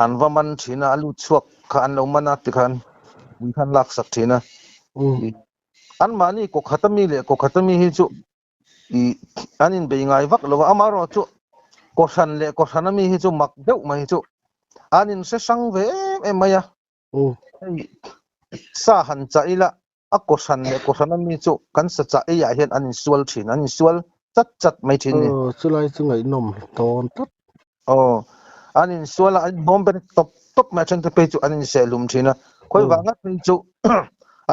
an va man thin a, a lut chhuak kha an lo man a tikhan pui khan lak sak thin a. Anmahni kaw khat ami leh kaw khat ami hi chu I an inbei ngai vak lo a, amaherawh chu Kohhran leh Kohhran ami hi chu mak deuh mai chu an inhre hrang ve em em mai a. Hei sa han chah ila. A kohhran leh kohhrana mi chu kan sacha eiah hian an insual thin, an insual chat chat mai thin ni. Aw, chulai chu ngaihnawm dawn tlat. Aw, an insual a, an inbawm ber tawp tawp mai a, then te phei chu an insehlum thin a, khawi vang ngat phei chu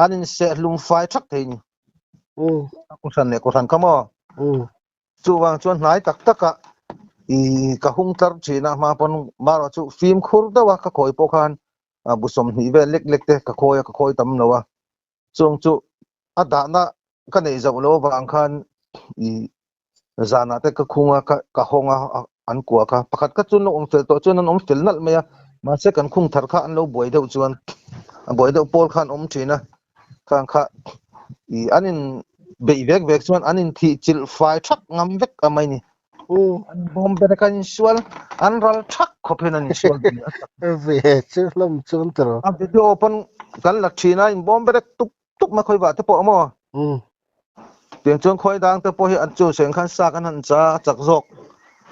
an insehlum fai thak thei ni. A kohhran leh kohhran kha maw? Chuvang chuan hnai tak takah i ka hung tlar thin a, hma pawn marawh chu fimkhur deuh a ka khawi pawh khan bu 20 vel lek lek te ka khawi a, ka khawi tam lo a. Chung chu a dahna ka neih zoh lo avang khan i zanah te ka khung a, ka hawng a, an kuah kha. Pakhat kha chuan lo awm fel tawh chuan an awm fel nalh mai a, mahse kan khung thar kha an lo buai deuh chuan a buai deuh pawl kha an awm thin a, khang kha i an in beih vek vek chuan an in thih chilh fai thak ngam vek a mai ni. An bawm ber a kan insual an ral thak khawp hian an insual ve a tak. Ve chu hlawm chuan tawh. A video pawn kan la thin a inbawm ber tup tup mai khawi vah te pawh maw. Tiang chuan khawi dang te pawh hi an chu seng khan sa kan han cha a chak zawk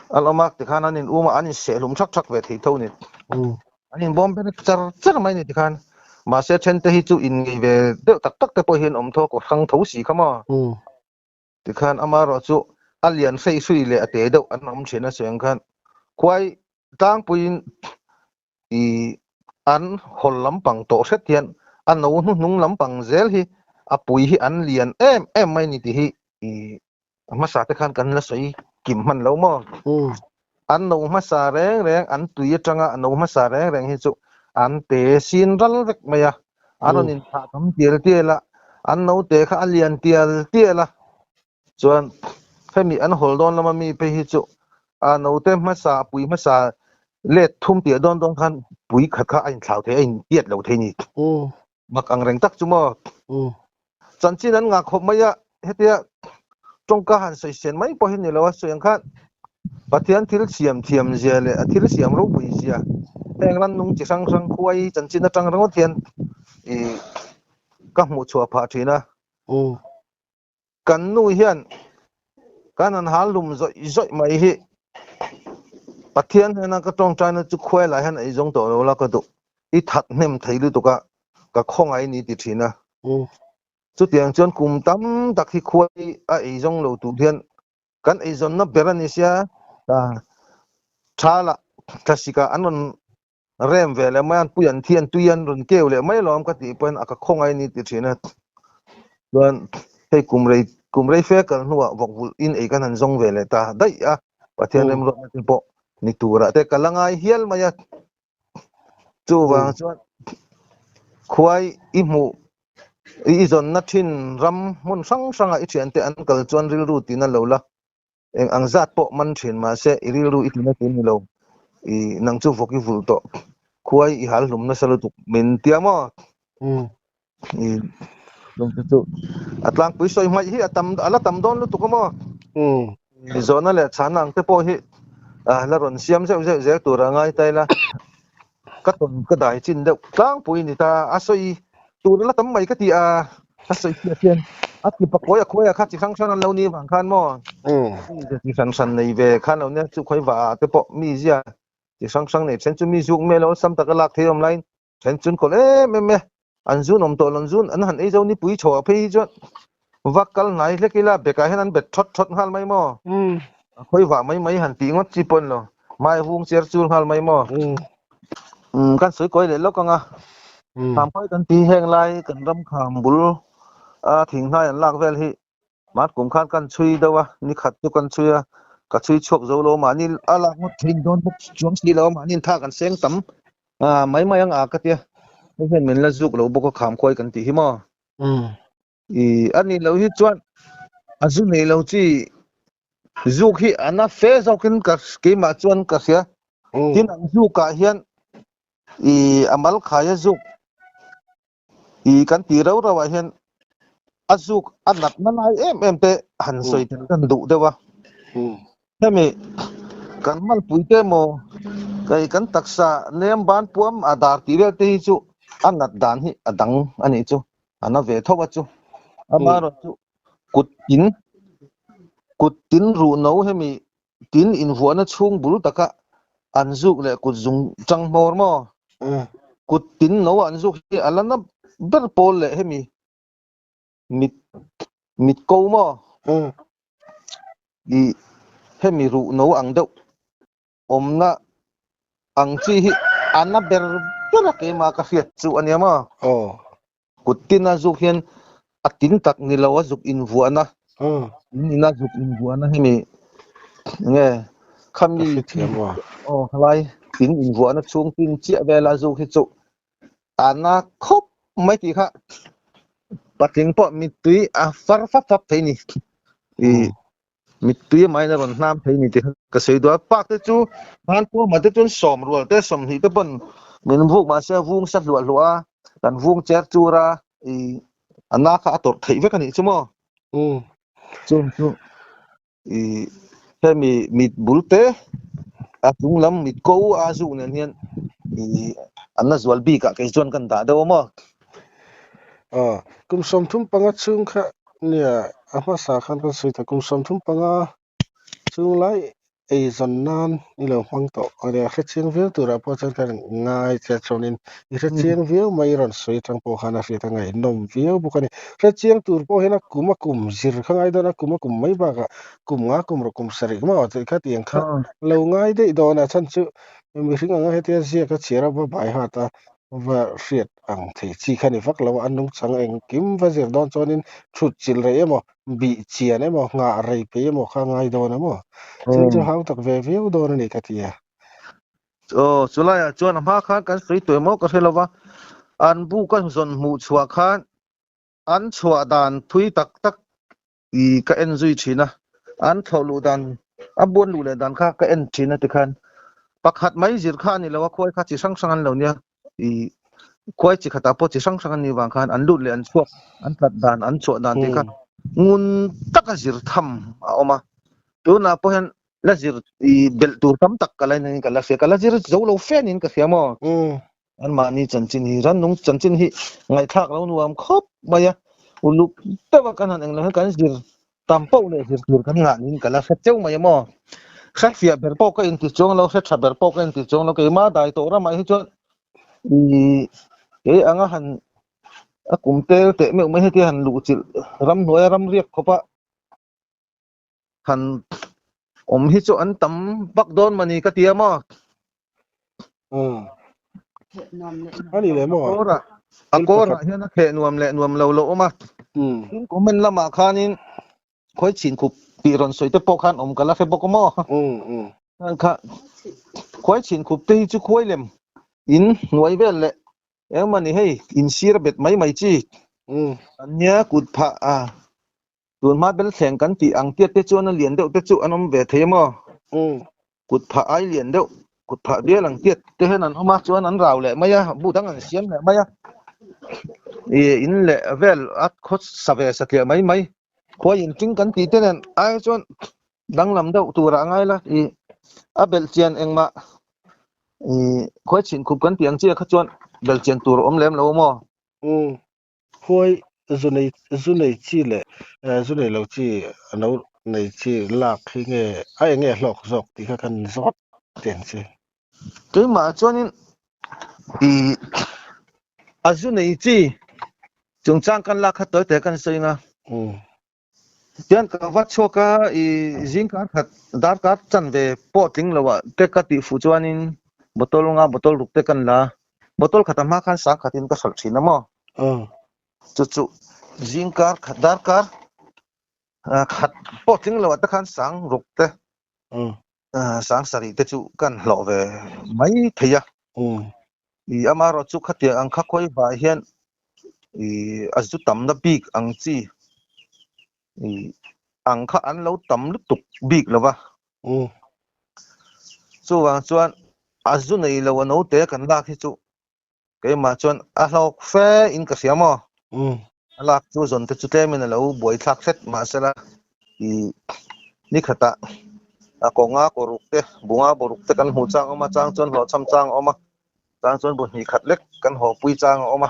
a lawm a tikhan an in um a an inseh hlum thak thak ve thei tho ni. An inbawm ber char char mai ni tikhan mahse then te hi chu in ngei ve deuh tak tak te pawh hian awm tho a kawhrang tho si kha maw. Tikhan amaherawh chu a lian hrei hrui leh a te deuh an awm thin a sawi khan khuai tlangpuiin i an hawl lampang tawh hret hian a no hnuhnung lampang zel hi a pui hi an lian em em mai ni tih hi i hmasa te khan kan la sawi kim hman lo maw? An no hmasa reng reng an tui atanga a no hmasa reng reng hi chu an te sin ral vek mai a, an rawn inthah tam tial tial a, an note kha a lian tial tial a, chuan hemi an hawl dawn lama mi phei hi chu a note hmasa a pui hmasa let thum tih dawn dawn khan pui khat kha a inthlau thei a intiat lo thei ni. Mak ang reng tak chu maw? Chanchin an ngah khawp mai a, hetia tawngka han sawi sen mai pawh hi ni lo a, sawi ang khan Pathian thil siam thiam zia leh a thil siam ropui zia heng rannung chi hrang hrang khuai chanchin atang ringawt hian i ka hmuh chhuah phah thin a. Kan nu hian kan han hal hlum zawih zawih mai hi Pathian hnena ka tawngtaina chu khuai lah hian a izawng tawh lo la ka duh. I that hnem thei lutuk a, ka khawngaih ni ti thin a. Chutiang chuan kum tam tak hi khuai a eizawng lo tur hian kan eizawnna ber a ni sia, tha lah thlasik ah an rawn rem ve leh mai a, an pui an thi an tui an rawn keu leh mai alawm ka tih pawhin a ka khawngaih ni ti thin a. Chuan hei kum rei kum rei fe kal hnuah vawk vulh in ei kan han zawng ve leh ta daih a, Pathian remruatna te pawh ni turah te ka la ngai hial mai a. Chuvang chuan khuai i hmuh i zawnna thin ram hmun hrang hrangah i thiante an kal chuan rilru tina lo la. Eng ang zat pawh man thin mahse i rilru i tina tur ni lo. I nang chu vawk i vulh tawh. Khuai i hal hlum nasa lutuk min tia maw? I lung te chu a tlangpui sawi hmaih hi a tam a la tam dawn lutuk a maw? I zawhna leh chhana ang te pawh hi a la rawn siam zeuh zeuh zel tur a ngai ta ila. Ka tawn ka dai chin deuh tlangpui ni ta a sawi tur a la tam mai ka ti a, a sawi chiah hian a ti pakawia khuaia kha chi hrang hrang an lo ni vang khan maw mi chi hran hran nei ve khan lo nia chu khawi va ah te pawh mi zia chi hrang hrang nei then chu mi zuk mel awlsam taka lak thei awm laiin then chun kawlh em em e an zun awm tawh lo an zun an han ei zo nipui chho ah phei hi chuan vak kal hnai hlek ila bekah hian an bet thawt thawt nghal mai maw a khawi vah mai mai han tih ngawt chi pawh a ni lo mai vung cher chur nghal mai maw kan sawi kawi leh lawk ang a kham khawi kan ti heng lai kan ram kham bul a thing hnai an lak vel hi mat kum khan kan chhui deuh a ni khat chu kan chhui a ka chhui chhuak zo lo mahni a lak ngawt theih dawn bawk chuang si lo mahni tha kan seng tam a mai mai ang a ka tia hei hian min la zuk lo bawk a kham khawi kan tih hi maw I a nih loh hi chuan a zu nei lo chi zuk hi a na fe zawkin ka keimah chuan ka hria. Tin an zukah hian i a mal khai a zuk i kan tih rau rauh ah hian a zuk a natna lai em em te han sawi tel kan duh deuh a. Hemi kan malpui te emaw kei kan taksa nem ban puam a dar tih vel te hi chu a nat dan hi a dang a nih chu. A na ve tho a chu. Amaherawh chu kut tin kut tin ruh no hemi tin invuahna chhung bul taka an zuk leh kut zung chang hmawr maw? Kut tin no an zuk hi a la na ber pawl leh hemi. Mit mit ko maw? I hemi ruh no ang deuh awmna ang chi hi a na ber ber a keimah ka hriat chu a nia maw? Kut tin a zuk hian a tin tak ni lo a zuk invuahna in ina zuk invuahna hemi nge khami aw khalai tin invuahna chhung tin chiah vela zuk hi chu a na khawp mai tih kha patling pawh mittui a far fap fap thei ni i mittui mai na rawn hnam thei ni tih ka sawi duh a park te chu han pawh te chuan sawm rual te sawmhnih te pawn min vuk mahse vung sa hluah hluah a kan vung cher chur a i a na kha a tawrh theih vek a nih chu maw chung chu i hemi mit bul te a chung lam mit ko a zuk nen hian i an na zual bik ah kei chuan kan dah deuh a maw. Kum 35 chhung kha nia a hmasa khan kan sawi ta kum 35 chhung lai eizawn nan i lo hmang tawh a nia hrechiang viau turah pawh chuan kan ngai che chuanin i hrechiang viau mai i rawn sawi atang pawh khan a hriat a ngaihnawm viau bawk a ni. Hrechiang tur pawh hian a kum a kum zir kha ngai dawn a kum a kum mai bakah kum nga kum rawh kum sarih maw tih kha tiang kha lo ngai daih dawn a chhan chu mihring anga hetia ziak a chhiar a va bai hat a va hriat ang thei chi kha ni vak lo a, a nungchang engkim va zir dawn chuanin thut chilh rei emaw, bih chian emaw, nghah rei peih emaw kha ngai dawn a maw? Thil chu hau tak ve viau dawn a ni ka ti a. Aw, chulaiah chuan a hma khan kan sawi tawh emaw ka hre lo va, an bu ka zawn hmuh chhuah khan an chhuah dan thui tak tak i ka en zui thin a, an thlawh luh dan, a buan luh leh dan kha ka en thin a tikhan pakhat mai zir kha a ni lo a, khuai kha chi hrang hrang an lo nia, i khuai chi khatah pawh chi hrang hrang an nih vang khan an lut leh an chhuak, an tlat dan, an chhuah dan tih kha ngun taka zir tham a awm a, tunah pawh hian la zir i belh tur tam tak ka la in ka la hria, ka la zir zo lo fe niin ka hria maw? Anmahni chanchin hi rannung chanchin hi ngaihthlak lo nuam khawp mai a, uluk deuh a kan han englo hian kan zir tam poh leh zir tur kan ngah niin ka la hre cheu mai a maw. Hre fiah ber pawh ka inti chuang lo, hre tha ber pawh ka inti chuang lo, keimah dai tawh ramah hi chuan ih kei anga han a kum tel teh meuh mai heti han luhchilh ramhnuaia ramriak khawp a han awm hi chu an tam vak dawn mani ka ti a maw? Ani leh maw? A kawrah hian a kheh nuam leh nuam lo lo awm a. Tin comment lamah khanin khawi chhin khup tih rawn sawi te pawh khan awm ka la hre bawk a maw? Kha khawi chhin khup te hi chu khuai lem in hnuai vel leh engmahni hei insir a bet mai mai chi an nia kut phah a. Tunhma belthleng kan tih ang tiat te chuan a lian deuh te chu an awm ve thei a maw? Kut phah ai lian deuh, kut phah bial ang tiat te hian an awm a, chuan an rau leh mai a, bu dang an siam leh mai a. I in leh vel a khaw sa ve satliah mai mai, khuai in ṭing kan tih te nen ai chuan danglam deuh turah a ngai la, i a belhchian engmah i khuai chhin khup kan tih ang chiah kha chuan belhchian tur a awm lem lo a maw? Khuai zu nei zu nei chi leh zu nei lo chi no nei chi lak hi nge a eng nge hlawk zawk tih kha kan zawt teh ang che. Keimah chuanin i a zu nei chi chungchang kan lak kha tawi tawi kan sawi ang a. Tian ka va chhuak a, i zing kar khat darkar chanve pawh tling lo ah te ka tih fuh chuanin bottle nga bottle ruk te kan la, bottle khat a hma khan sang khatin ka hralh thin a maw? Chu chu zing kar khat darkar khat pawh tling lo ah te khan sang ruk te sang sarih te chu kan hlawh ve mai thei a. I amaherawh chu khatiang ang kha khawi vah hian i a zu tamna bik ang chi i ang kha an lo tam lutuk bik lo va. Chuvang chuan a zu nei lo a note kan lak hi chu keimah chuan a hlawk fe in ka hria maw. A lak chu zawn te chu tlemin a lo buaithlak hret mahsela i ni khatah a kawnga kawruk te bunga bawruk te kan hmuh chang a awm a, chang chuan hlawhchham chang a awm a, chang chuan bu hnih khat lek kan hawpui chang a awm a.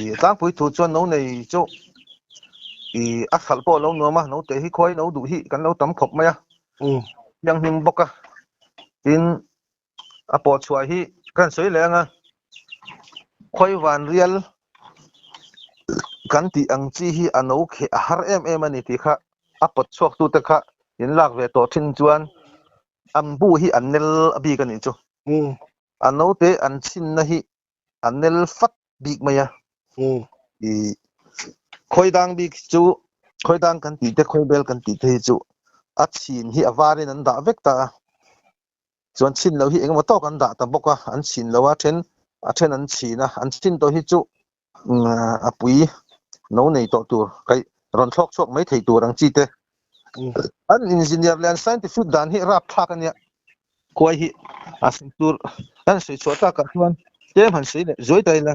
I tlangpui thu chuan no nei chu i a hralh pawh a lo nuam a, note hi khuai no duh hi kan lo tam khawp mai a, thianghlim bawk a, tin A pawh chhuah hi kan sawi leh ang a, khawi van rial kan tih ang chi hi a no kheh a har em em a ni tih kha a pawt chhuak tute kha in lak ve tawh thin chuan an bu hi a nel a bik a nih chu. A note an chhinna hi a nel fat bik mai a. I khawi dang bik chu khawi dang kan tih te khawi bel kan tih te hi chu a chhin hi a varin an dah vek ta a. Chuan chhin loh hi engemaw tawk an dah ta bawk a, an chhin lo a then a then an chhin a, an chhin tawh hi chu a pui no nei tawh tur kaih rawn thlawk chhuak mai thei tur ang chi te. An engineer leh an scientific dan hi rapthlak a nia. Khuai hi a sawi tur an sawi chhuah takah chuan tlem han sawi leh zuai ta ila.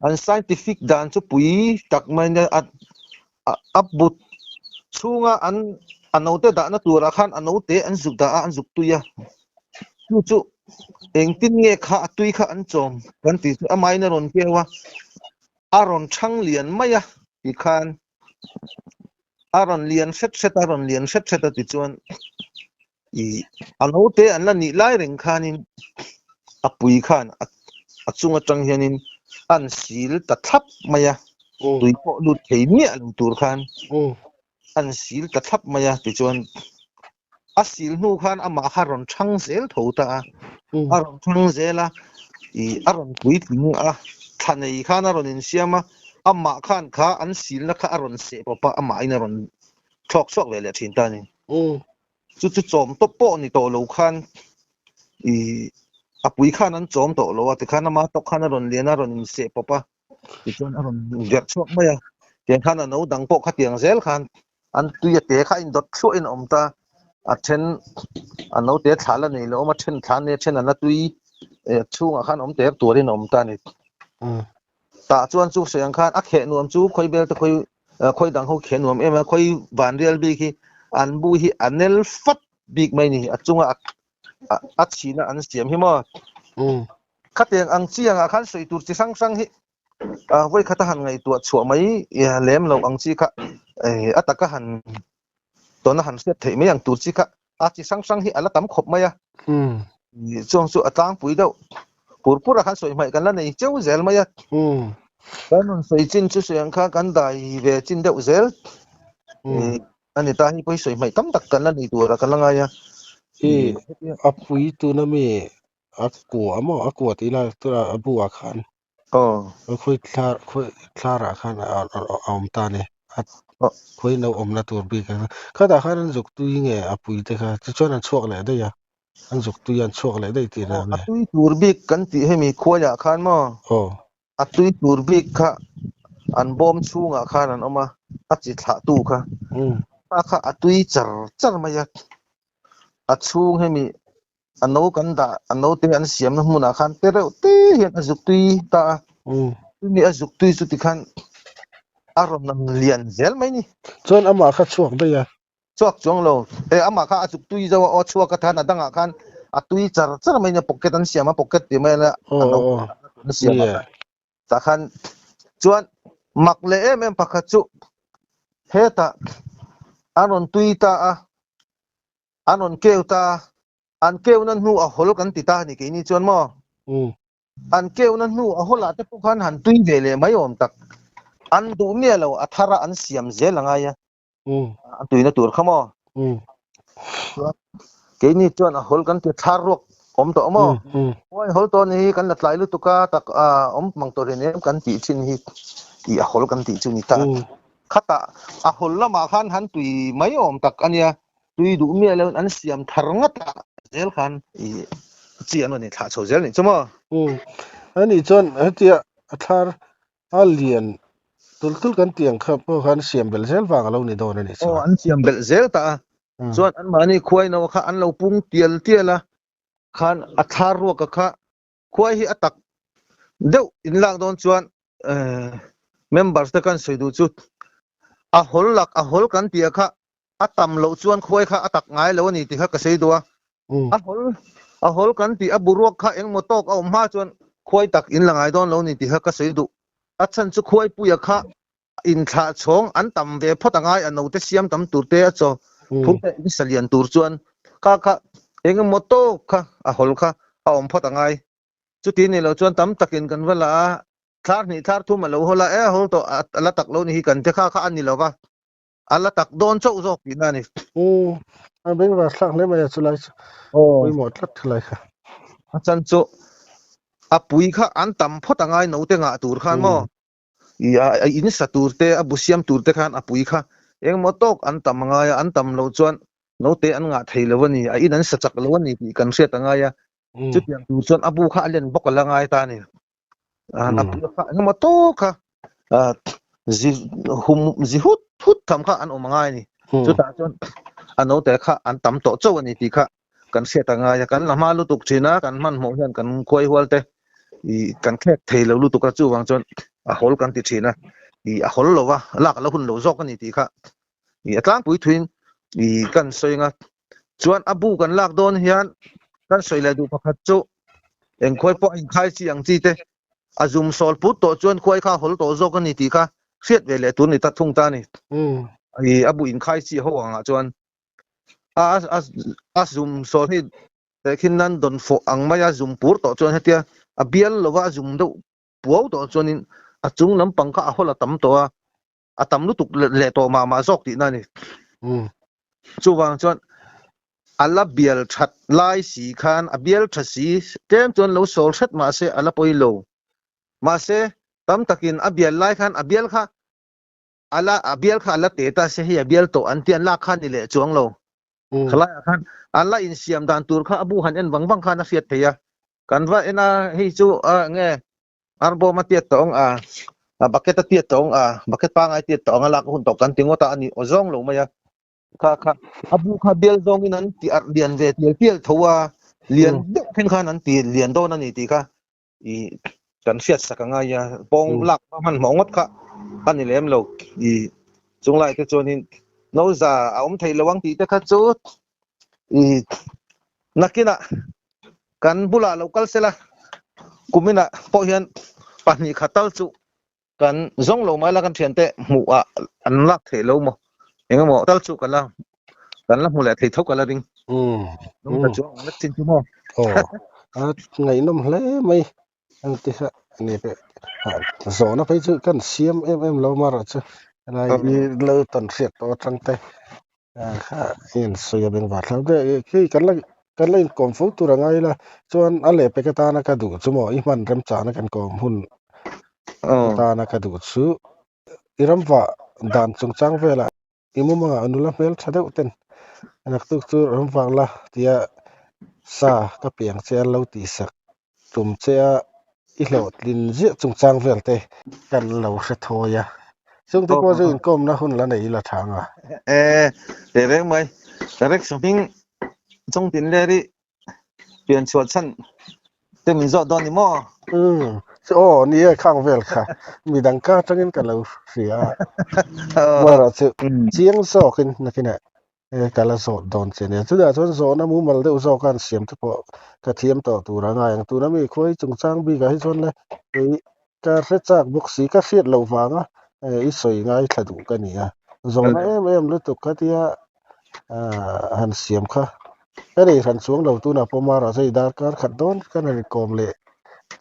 An scientific dan chu pui tak mai nia a a but chhunga an a note dahna turah khan a note an zuk dah a an zuk tui a. Chu chu engtin nge kha a tui kha an chawm kan tih chu amahin a rawn keu a, a rawn thang lian mai a tikhan a rawn lian hret hret a rawn lian hret hret a tichuan ih a note an la nih lai reng khanin a pui khan a chung atang hianin an sil ta thlap mai a tui pawh lut thei miah lo tur khan an sil ta thlap mai a tichuan a sil hnu khan amah kha rawn thang zel tho ta a a rawn thang zel a ih a rawn puitling a thla nei khan a rawn insiam a amah khan kha an silna kha a rawn seh pawp a amahin a rawn thlawk chhuak ve leh thin ta a ni. Chu chu chawm tawp pawh ni tawh lo khan ih a pui khan an chawm tawh lo a tikhan ama tawk khan a rawn lian a rawn inseh pawp a tichuan a rawn verh chhuak mai a tiang khan a no dang pawh khatiang zel khan an tui a te kha a indawt thluahin a awm ta a then a no te thla la nei lo awm a then thla nei a then an la tui chhungah khan awm ter tuarin a awm ta a ni. Tah chuan chu sawi ang khan a kheh nuam chu khawi bel te khawi khawi dang ho kheh nuam em a khawi van rial bik hi an bu hi a nel fat bik mai ni a chunga a chhina an siam hi maw. Khatiang ang chi angah khan sawi tur chi hrang hrang hi vawi khata han ngaihtuah chhuah mai lem lo ang chi kha a taka han tawna han hriat theih mai ang tur chi kha a chi hrang hrang hi a la tam khawp mai a. Chuang chu a tlangpui deuh pur pur a khan sawi hmaih kan la nei cheu zel mai a. Kan rawn sawi chin chu sawi ang kha kan dai ve chin deuh zel. A ni ta hi pawh hi sawi hmaih tam tak kan la nei tur a kan la ngai a. I a pui tuna mi a kua maw a kua tih lai tura a bu ah khan khawi thlar khawi thlar ah khan a awm ta a ni a khawi no awmna tur bik ah khatah khan an zuk tui nge a pui te kha tichuan an chhuak leh daih a an zuk tui an chhuak leh daih tih na a tui tur bik kan tih hemi khuaiah khan maw A tui tur bik kha an bawm chhungah khan an awm a, a chi thlahtu kha. A kha a tui char char mai a. A chhung hemi a no kan dah, a note an siamna hmunah khan te reuh te hian a zuk tui ta a. Chumi a zuk tui chu tikhan a rawn lian zel mai ni. Chuan amah kha chhuak daih a. Chhuak chuang lo. E amah kha a chuk tui zo a, aw chhuak a than a dangah khan a tui char char mai nia pocket an siam a, pocket tih mai a a no an siam a tah khan chuan mak leh em em pakhat chu hetah an rawn tui ta a, an rawn keu ta a, an keuna hnu a hawl kan ti ta a ni keini chuan maw? An keuna hnu a hawlah te pawh khan han tui ve leh mai awm tak. An duh miah lo a thara an siam zel a ngai a. A tuina tur kha maw? Chuan keini chuan a hawl kan ti thlar ruak awm tawh maw? Uai hawl tawh ni hi kan la tlai lutuk a tak a awm mang tawh rin em kan tih thin hi ih a hawl kan tih chu ni ta. Khatah a hawl lamah khan han tui mai awm tak a nia. Tui duh miah loin an siam thar ngat a zel khan ih chi an rawn inthlah chho zel nih chu maw? Ani chuan hetia a thlar A lian tul tul kan tih ang kha pawh khan siam belh zel vang a lo ni dawn a nih chu. Aw, an siam belh zel ta a. Chuan anmahni khuai no kha an lo pung tial tial a, khan a thlar ruak a kha khuai hi a tak deuh in lak dawn chuan members te kan sawi duh chu a hawl lak a hawl kan tih a kha a tam loh chuan khuai kha a tak ngai lo a ni tih kha ka sawi duh a. A hawl a hawl kan tih a boruak kha engmaw tawk a awm hma chuan khuai tak in la ngai dawn lo ni tih kha ka sawi duh. A chhan chu khuaipuia kha inthlah chhawng an tam ve phawt a ngai a note siam tam tur te a chaw phur te in sa lian tur chuan kha kha engemaw tawk kha a hawl kha a awm phawt a ngai. Chuti ni lo chuan tam takin kan va la a. Thlar hnih thlar thum a lo hawl a, e hawl tawh a la tak lo ni hi kan te kha kha a ni lo va, a la tak dawn chauh zawk tihna a ni. Umm, a bengvar thlak hle mai a chulai chu, pawimawh tlat chulai kha. A chan chu a pui kha an tam phawt a ngai naute ngah tur khan maw? I in sa tur te, a bu siam tur te khan a pui kha engmaw tawk an tam a ngai a, an tam loh chuan naute an ngah thei lo a ni, a in an sa chak lo a ni tih kan hriat a ngai a, chutiang tur chuan a bu kha a len bawk a la ngai ta a ni. A pui kha engemaw tawk kha zi hum zi hut hut tham kha an awm a ngai a ni. Chutah chuan a naute kha an tam tawh chauh a ni tih kha kan hriat a ngai a, kan la hma lutuk thin a, kan hmanhmawh hian kan khuai hual te ih kan thlek thei lo lutuk a, chuvang chuan a hawl kan ti thin a, ih a hawl lo va, lak a la hun lo zawk a ni tih kha ih a tlangpui thuin ih kan sawi ang a, chuan a bu kan lak dawn hian kan sawi leh duh pakhat chu eng khuai pawh a inkhai chi ang chi te a zum sawl put tawh chuan khuai kha a hawl tawh zawk a ni tih kha hriat ve leh tur ni ta thung ta a ni. Ih a bu inkhai chi ho angah chuan a a a zum sawl hi tehkhin nan dawn fawh ang maia zum pur tawh chuan hetia a bial lova a zum deuh puau tawh chuanin a chung lampang kha a hawl a tam tawh a, a tam lutuk leh tawh mah mah zawk tihna a ni. Chuvang chuan a la bial that lai si khan a bial tha si tlem chuan lo sawl hret mahse a la pawi lo. Mahse tam takin a bial lai khan a bial kha A la, a bial kha a la te ta se hei a bial tawh an ti an lak kha ni leh chuang lo. Khalaiah khan an la insiam dan tur kha a bu han en vang vang khan a hriat thei a. Kan va en a hei chu a nge arbawm a tiat tawh ang a, a bucket a tiat tawh ang a, bucket pangai tiat tawh ang a lak hun tawh kan ti ngawt a, a ni aw zawng lo mai a. Kha kha a bu kha bial zawngin an ti arh lian ve tial tial tho a, lian deuh thleng khan an ti lian dawn a ni tih kha i kan hriat sak a ngai a pawng lak hman hmawh ngawt kha a ni lem lo i chung lai te chuanin no za a awm thei lo ang tih te kha chu i nakinah kan bulah lo kal sela kuminah pawh hian pahnih khat tal chu kan zawng lo mai la kan thiante hmuh ah an lak theih lo maw engemaw tal chu kan la kan la hmu leh thei tho ka la ring nung ta chuang ang lek chin chu maw aw a ngaihnawm hle mai an ti kha ni pe zawhna phei chu kan siam em em lo mara chu helai hi lo tawn hriat tawh atang te kha in sawi a bengvar thlak te khi kan la kan la inkawm fo tur a ngai la chuan a lehpek atana ka duh chu maw i hman remchana kan kawm hun atana ka duh chu i ramva dan chungchang velah i mumangah nula hmel tha deuh ten naktuk chu ramvak la tia sa ka piang che a lo tihsak tum che a i hlawhtlin ziah chungchang vel te kan lo hre thawi a chungte pawh chu inkawmna hun la nei ila tha anga. E teh reng mai Tarek Sawhming Chawngtin Leri pian chhuah chhan te min zawt dawn ni maw? Umm aw ni e khang vel kha midang ka atangin ka lo hria a amaherawh chu chiang zawkin nakinah E ka la zawt dawn che nia. Chutah chuan zawhna mumal deuh zawk a an siam te pawh ka thiam tawh tur a ngai ang. Tuna mi khuai chungchang bikah hi chuan le kei ka hre chak bawk si, ka hriat loh vanga i sawi ngaithla duh ka ni a. Zawhna em em lutuk kha tia han siam kha ka nei hran chuang lo. Tunah pawh Mara chu hei darkar khat dawn ka han inkawm leh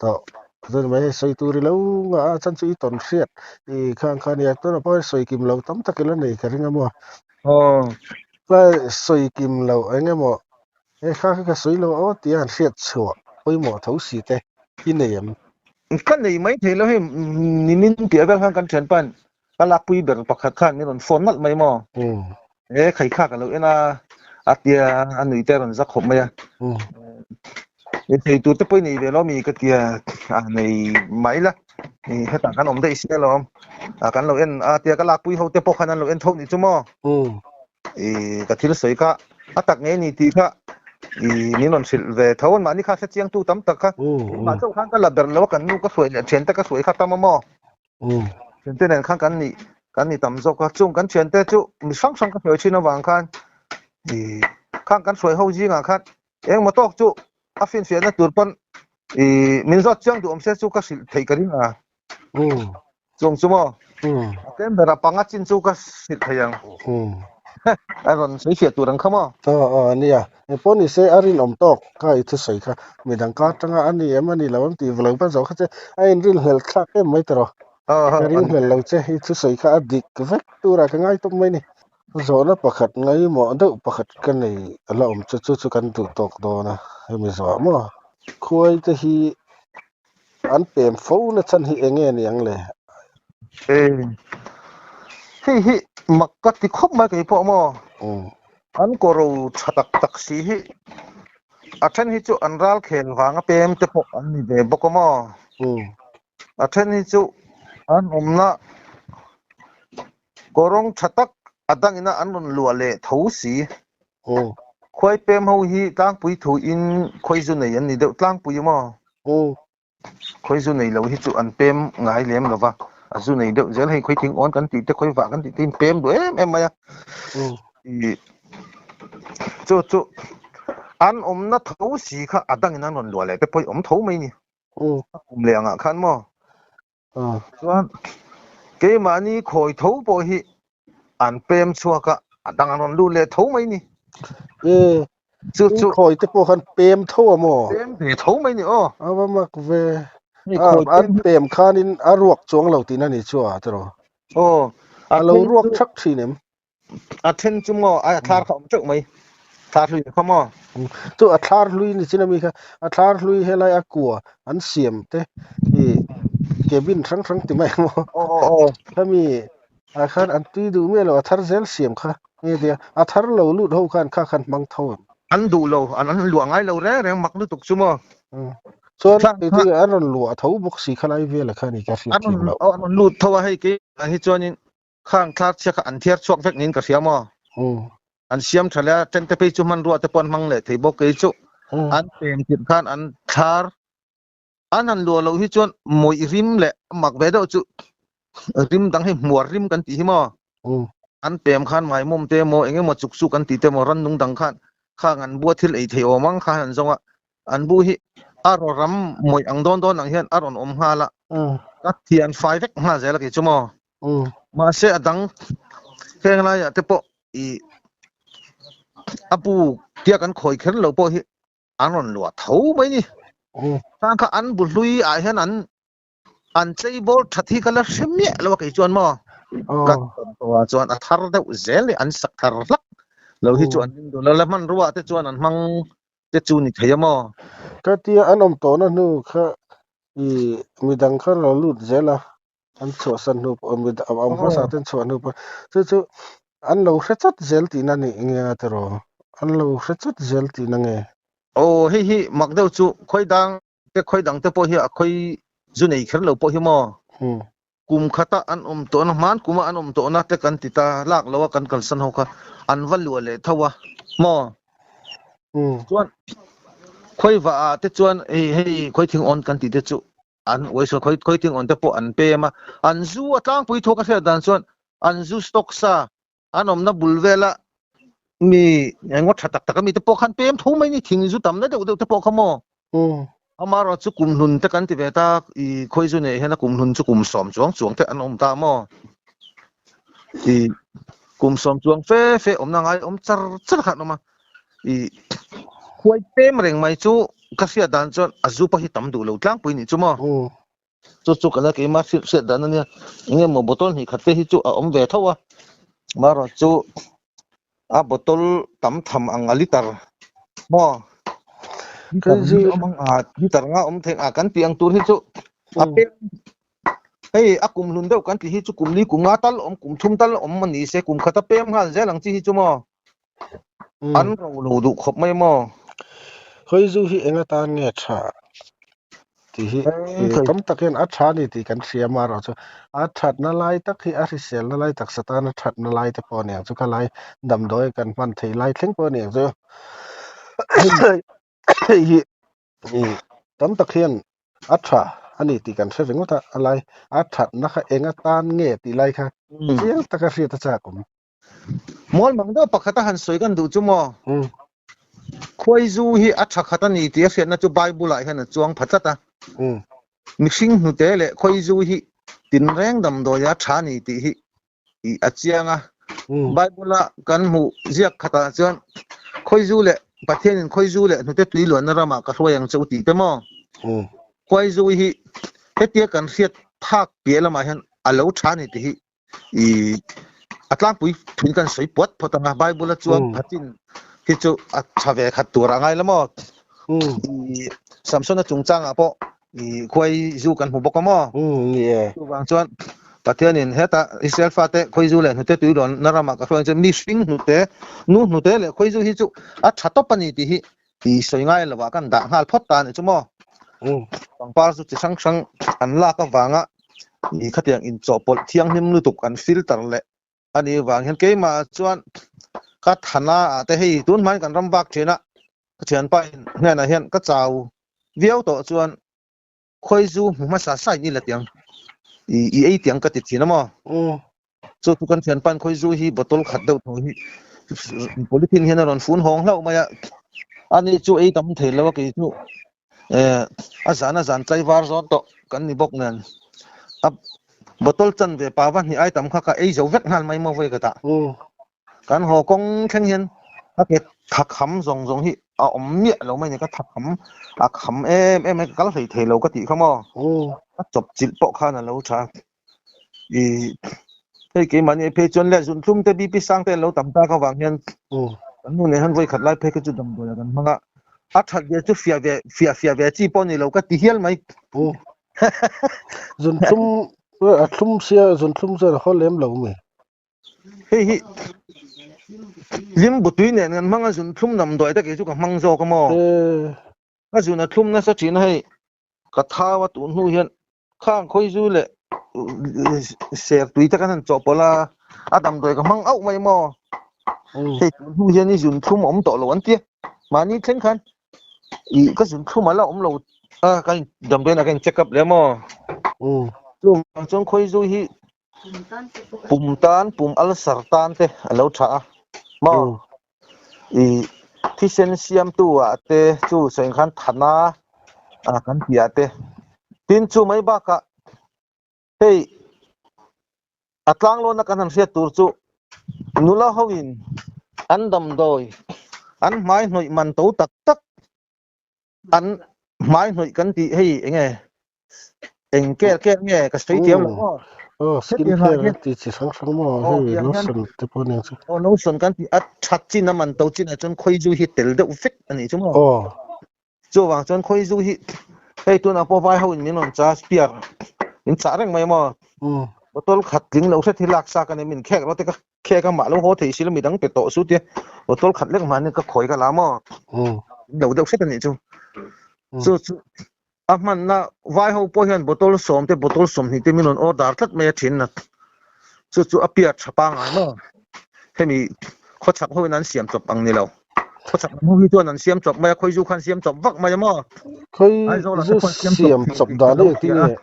tawh. Chuan mai hei sawi tur i lo ngah a, chuan chu i tawn hriat i khang kha a nia. Tunah pawh hei sawi kim lo tam tak i la nei ka ring a maw. Aw. Tlai sawi kim lo eng emaw he kha kha ka sawi lo aw tia han hriat chhuah pawimawh tho si te i nei em? Ka nei mai thei lo hei nimin piah vel khan kan thianpain ka lakpui ber pakhat khan min rawn phone nalh mai maw? He khai kha ka lo en a a tia a nui te a rawn za khawp mai a. I thei tur te pawh i nei ve lo mi ka tia a nei mai la hetah kan awm daih si alawm a kan lo en a tia ka lakpui ho te pawh khan an lo en tho nih chu maw i ka thil sawi kha a tak ngei ni tih kha i min rawn hrilh ve tho an mahni kha hre chiang tu tam tak kha mah chauh khan ka la ber lo a kan nu ka hruai leh thian te ka hruai kha tam a maw thian te nen khan kan nih kan ni tam zawk a chung kan thian te chu mi hrang hrang ka hruai thin avang khan i khang kan hruai ho zingah khan Engmaw tawk chu a finfiahna tur pawn i min zawt chiang duh awm se chu ka hrilh theih ka ring a. Chung chu maw? A tlem bera panga chin chu ka hrilh thei ang. A rawn sawi fiah tur ang kha maw? Aw aw nia, engpawh ni se a rinawm tawk kha i thusawi kha midang ka atanga a ni em a ni lo em tih lo va zawh kha che a inrinhlelh thlak em mai tawh rawh. Ka ringhlelh lo che i thusawi kha a dik vek turah ka ngai tawp mai ni. Zawhna pakhat ngaimawh deuh pakhat ka nei a la awm chu chu chu kan duh tawk dawn a hemi zawhah maw? Khuai te hi an pem fo na chhan hi eng nge ni ang le? E, hei hi mak ka ti khawp mai kei pawh maw? An kawro tha tak tak si hi a then hi chu an ral khel vanga pem te pawh an ni ve bawk a maw? A then hi chu an awmna kawrawng tha tak a dangina an rawn luah leh tho si. Khuai pem ho hi tlangpui thu in khawi zu nei an ni deuh tlangpui maw? Khawi zu nei lo hi chu an pem ngai lem lo va, a zu nei deuh zel hei khawi thing awn kan tih te khawi vah kan tih te in pem duh em em mai a. Chu chu an awmna tho si kha a dangin an rawn luah leh te pawh hi awm tho mai ni. A kum leh angah khan maw? Chuan keimahni khawi tho pawh hi an pem chhuak a, a dang an rawn lut leh tho mai ni. E, Chu chu khawi te pawh khan pem tho a maw? Pem ve tho mai ni aw. A va mak ve. An pem khanin a ruak chuang lo tihna ni chu a tiraw? Aw. A lo ruak thak thin em? A then chu maw a thlar kha awm teuh mai. Thlar hlui kha maw? Chu a thlar hlui ni chin ami kha a thlar hlui helai a kua an siam te i cabin hrang hrang ti mai maw? Aw aw aw. Khami ah khan an tui duh miah lo a thar zel siam kha nge tia a thar lo lut ho khan kha khan hmang tho em? An duh lo an an luah ngai lo reng reng mak lutuk chu maw? Chuan kei an rawn luah tho bawk si khalai vela kha ni ka hriat thiam loh. An rawn lut tho a hei kei ah hi chuanin Khang thlar chhia kha an thiar chhuak vek niin ka hria maw? An siam tha leh a, ṭen te phei chu hmanrua te pawh an hmang leh thei bawk. Kei chu an pem tirh khan an thlar an han luah loh hi chuan mawih rim leh a mak ve deuh chu rim dang hei hmuar rim kan tih hi maw? An pem khan maimawm te emaw eng emaw chuk chuk an tih te emaw rannung dang khan khang an bua thil ei thei awm ang khan an zawng a, an bu hi a raw ram mawih ang dawn dawn ang hian a rawn awm nghal a, ka thian fai vek nghal zel a kei chu maw? Mahse a dang heng laiah te pawh i a bu tia kan khawi kher lo pawh hi an rawn luah tho mai ni. Khang kha an bu hlui ah hian an an chei bawl that hi ka la hre miah lo a kei chuan maw. Ka tawn tawh ah chuan a thar deuh zel leh an sak thar hlak lo hi chu an ring duh lo. La hmanrua te chuan an hmang te chu ni thei a maw. Ka tia an awm tawhna hnu kha i midang kha lo lut zel a. An chhuahsan hnu pawh mi a awm hmasa ten chhuah hnu pawh chu chu an lo hre chat zel tihna ni nge a tiraw? An lo hre chat zel tihna nge? Aw hei hi mak deuh chu khawi dang te khawi dang te pawh hi a khawi zu nei kher lo pawh hi maw? Kum khata an awm tawhna hman kuma an awm tawhna te kan ti ta lak lo a kan kalsan ho kha an va luah leh tho a maw? Chuan khawi vah ah te chuan hei hei khawi thing awn kan tih te chu An uaisual khawi khawi thing awn te pawh an pem a, an zu a tlangpui thu ka hriat dan chuan an zu stock sa an awmna bul vela mi engmaw tha tak tak a mi te pawh khan pem tho mai ni thing zu tamna deuh deuh te pawh kha maw. Amaherawh chu kum hlun te kan ti ve ta i khawi zu neih hian a kum hlun chu kum sawm chuang chuang te an awm ta maw. I kum sawm chuang fe fe awmna ngai awm char char kha an awm a. I khuai pem reng mai chu ka hriat dan chuan a zu pawh hi tam duh lo tlangpui nih chu maw. Chu chu ka la keimah hriat hriat dan ania. Enge maw bottle hnih khat te hi chu a awm ve tho a. Marawh chu a bottle tam tham ang a liter maw. Liter hi awm ang a liter nga awm thei a kan tih ang tur hi chu a pem Hei a kum hlun deuh kan tih hi chu kum li kum nga tal awm kum thum tal awm a ni se kum khat a pem nghal zel ang chi hi chu maw. An ro lo duh khawp mai maw. Khawi zu hi eng atan nge tha tih hi tam tak hian a tha a ni tih kan hria amaherawh chu a thatna lai tak hi a hriselna lai taksa tana thatna lai te pawh a ni ang chu kha lai damdawi kan hman theih lai thleng pawh a ni ang chu. Hei hi Tam tak hian a tha a ni tih kan hre ringawt a, a lai a thatna kha eng atan nge tih lai kha chiang taka hriat a chak awm. Mual mang deuh pakhat a han sawi kan duh chu maw? Khuaizu hi a tha khat a ni tih a hriatna chu Bible ah hian a chuang pha tlat a. Mihring hnute leh khuaizu hi tinreng damdawi a tha a ni tih hi a chiang a. Bible-a kan hmuh ziak khatah chuan Khawizu leh Pathianin Khawizu leh hnute tui luanna ramah ka hruai ang che u tih te maw? Khuaizu hi hetia kan hriat phak piah lamah hian a lo tha a ni tih hi i a tlangpui thuin kan sawi puat phawt ang a. Bible-a chuan phatin hi chu a tha ve khat tur a ngai la maw? I Samsona chungchangah pawh i khuai zu kan hmu bawk a maw? Chuvang chuan Pathianin heta Israel fate khawizu leh hnute tui rawnna ramah ka hruai ang che, mihring hnute, nu hnute leh khawizu hi chu a tha tawp a ni tih hi i sawi ngai lovah kan dah nghal phawt ta a ni chu maw? Pangpar chu chi hrang hrang an lak avanga i khatiang inchawhpawlh thianghlim lutuk an filter leh a nih vang hian keimah chuan ka thana ah te hei tun hmain kan ram vak thin a, ka thianpa in hnenah hian ka chau viau tawh chuan khawizu hmu hmasa sa in i la tiang i i ei tiang ka ti thin a maw? Chu chu kan thianpa in khawizu hi bottle khat deuh tho hi polythene hian a rawn fun hawng hlauh mai a, ani chu ei tam thei lo a kei chu a zan a zan tlaivar zawn tawh kan ni bawk nen a bottle chan ve pa va hnih ai tam kha ka ei zo vek nghal mai maw vawi ka tah. Kan haw kawng thleng hian ka ke tha kham zawng zawng hi a awm miah lo mai ni ka tha kham a kham em em mai ka kal hlei thei lo ka tih kha maw ka chawp chilh pawh khan a lo tha i hei keimahni ai phei chuan le zunthlum te BP sang te an lo tam tak avang hian kan nu nen hian vawi khat lai phei kha chu damdawi ah kan hmang a a that ve chu fiah ve fiah fiah ve chi pawh ni lo ka ti hial mai. Zunthlum a thlum sia zunthlum chuan a haw lem lo mi. Hei hi limbu tui nen kan hmang a zunthlum damdawi te kei chu ka hmang zawk a maw. Ka zun a thlum nasa thin a hei ka thau a tun hnu hian khang khawizu leh ser tui te kan han chawhpawlh a, a damdawi ka hmang auh mai maw. Hei tun hnu hian i zun thlum a awm tawh lo an tia mahni thleng khan i ka zun thlum a la awm lo a ka in damdawiin ah ka in check up leh maw. Chuvang chuan khawizu hi pum tan pum ulcer tan te a lo tha a maw. I thisen siamtu ah te chu sawi khan thana ah kan tih ah te tin chu mai bakah hei a tlanglawn a kan han hriat tur chu nula ho in an damdawi an hmai hnawih man to tak tak an hmai hnawih kan tih hei enge Eng ker ker nge ka sawi thiam lo maw? Aw skin care an tih chi hrang hrang maw hei lotion te pawh aniang chu. Aw lotion kan tih a that chin a man to chin ah chuan khawizu hi tel deuh vek a nih chu maw? Aw. Chuvang chuan khawizu hi hei tunah pawh vai ho in min rawn charge piar min chah reng mai maw? Bottle khat tling lo hret hi lak sak a ni min khek rawh te ka khek a mah lo haw thei si lo midang pe tawh su tia bottle khat lek mahni ka khawi ka la maw? Lo deuh hret a nih chu. Chu chu A hmanna vai ho pawh hian bottle sawm te bottle sawmhnih te min rawn order tlat mai a thin a, chu chu a piar tha pangngai maw? Hemi khawchhak ho in an siam chawp ang ni lo, khawchhak lam ho hi chuan an siam chawp mai a, khawizu khan siam chawp vak mai a maw? Khawi zu siam chawp dan hi engtin nge